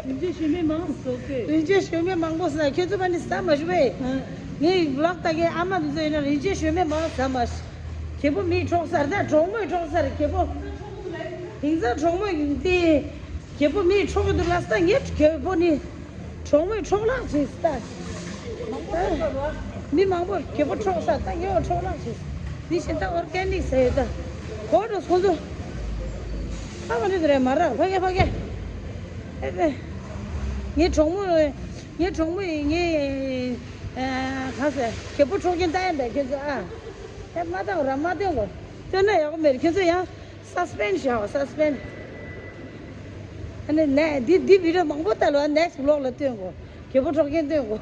རིན་ཆེན་ཞོན་མེད་མང་ཟོ་གི། རིན་ཆེན་ཞོན་མེད་མང་པོ་ཟ། ཁྱོད་ཚོ་པ་ནི་ཟ་མ་ཞུ་བས། ངའི་བི་ལོག་ལྟ་མཁན་ཨ་མ་དེ་ཚོ་ཡིན་ན་རིན་ཆེན་ཞོན་མེད་མང་ཟ་མ་ཞུ། རྒད་པོ་མིས་འཕྲོག་ས་རེད་ད། གྲོགས་མོས་འཕྲོག་ས་རེད་རྒད་པོ། དེང་སང་གྲོགས་མོས་དེ་རྒད་པོ་མིས་འཕྲོག་གི་འདུག་ལ་ས། ངའི་རྒད་པོ་ནི་གྲོགས་མོས་འཕྲོག་ལག་བྱེད་ས། མི་མང་པོ་རྒད་པོ་འཕྲོག་ས་ད། ངའི་འཕྲོག་ལག་བྱེད་ས། འདི་བཞིན་ད་ཨོར་གེ་ནིག་ཟེར་ཡོད་ད། གོ་འགྲོ་སོང་ཚོ། ཨ་མ་འདི་རེད་མ་ར་ཕ་གི་ཕ་གི། ཨེ་ཨེ། ངའི་གྲོགས་མོ། ངའི་གྲོགས་མོ་ཡིས་ངའི་ཨ་ག་ཟེར་རྒད་པོ་འཕྲོག་མཁན་ལྟ་ཡ་འདྲ་ཁྱོད་ཚོ་ཨ། ཨེ་མ་བཏང་ར་མ་སྟོན་གོ། སྟོན་ན་ཡག་པོ་མེད་རེད། ཁྱོད་ཚོ་ཡང་སཱ་སི་པེན་ཌི་བྱ་བ་སཱ་སི་པེན་ཌི། ཨ་ནི་ནས་འདི་འདི་བི་ཌི་ཡོ་མང་པོ་ལྟ་ལོ། ནེག་སི་ཊི་བི་ལོག་ལ་སྟོན་གོ། རྒད་པོ་འཕྲོག་མཁན་སྟོན་གོ།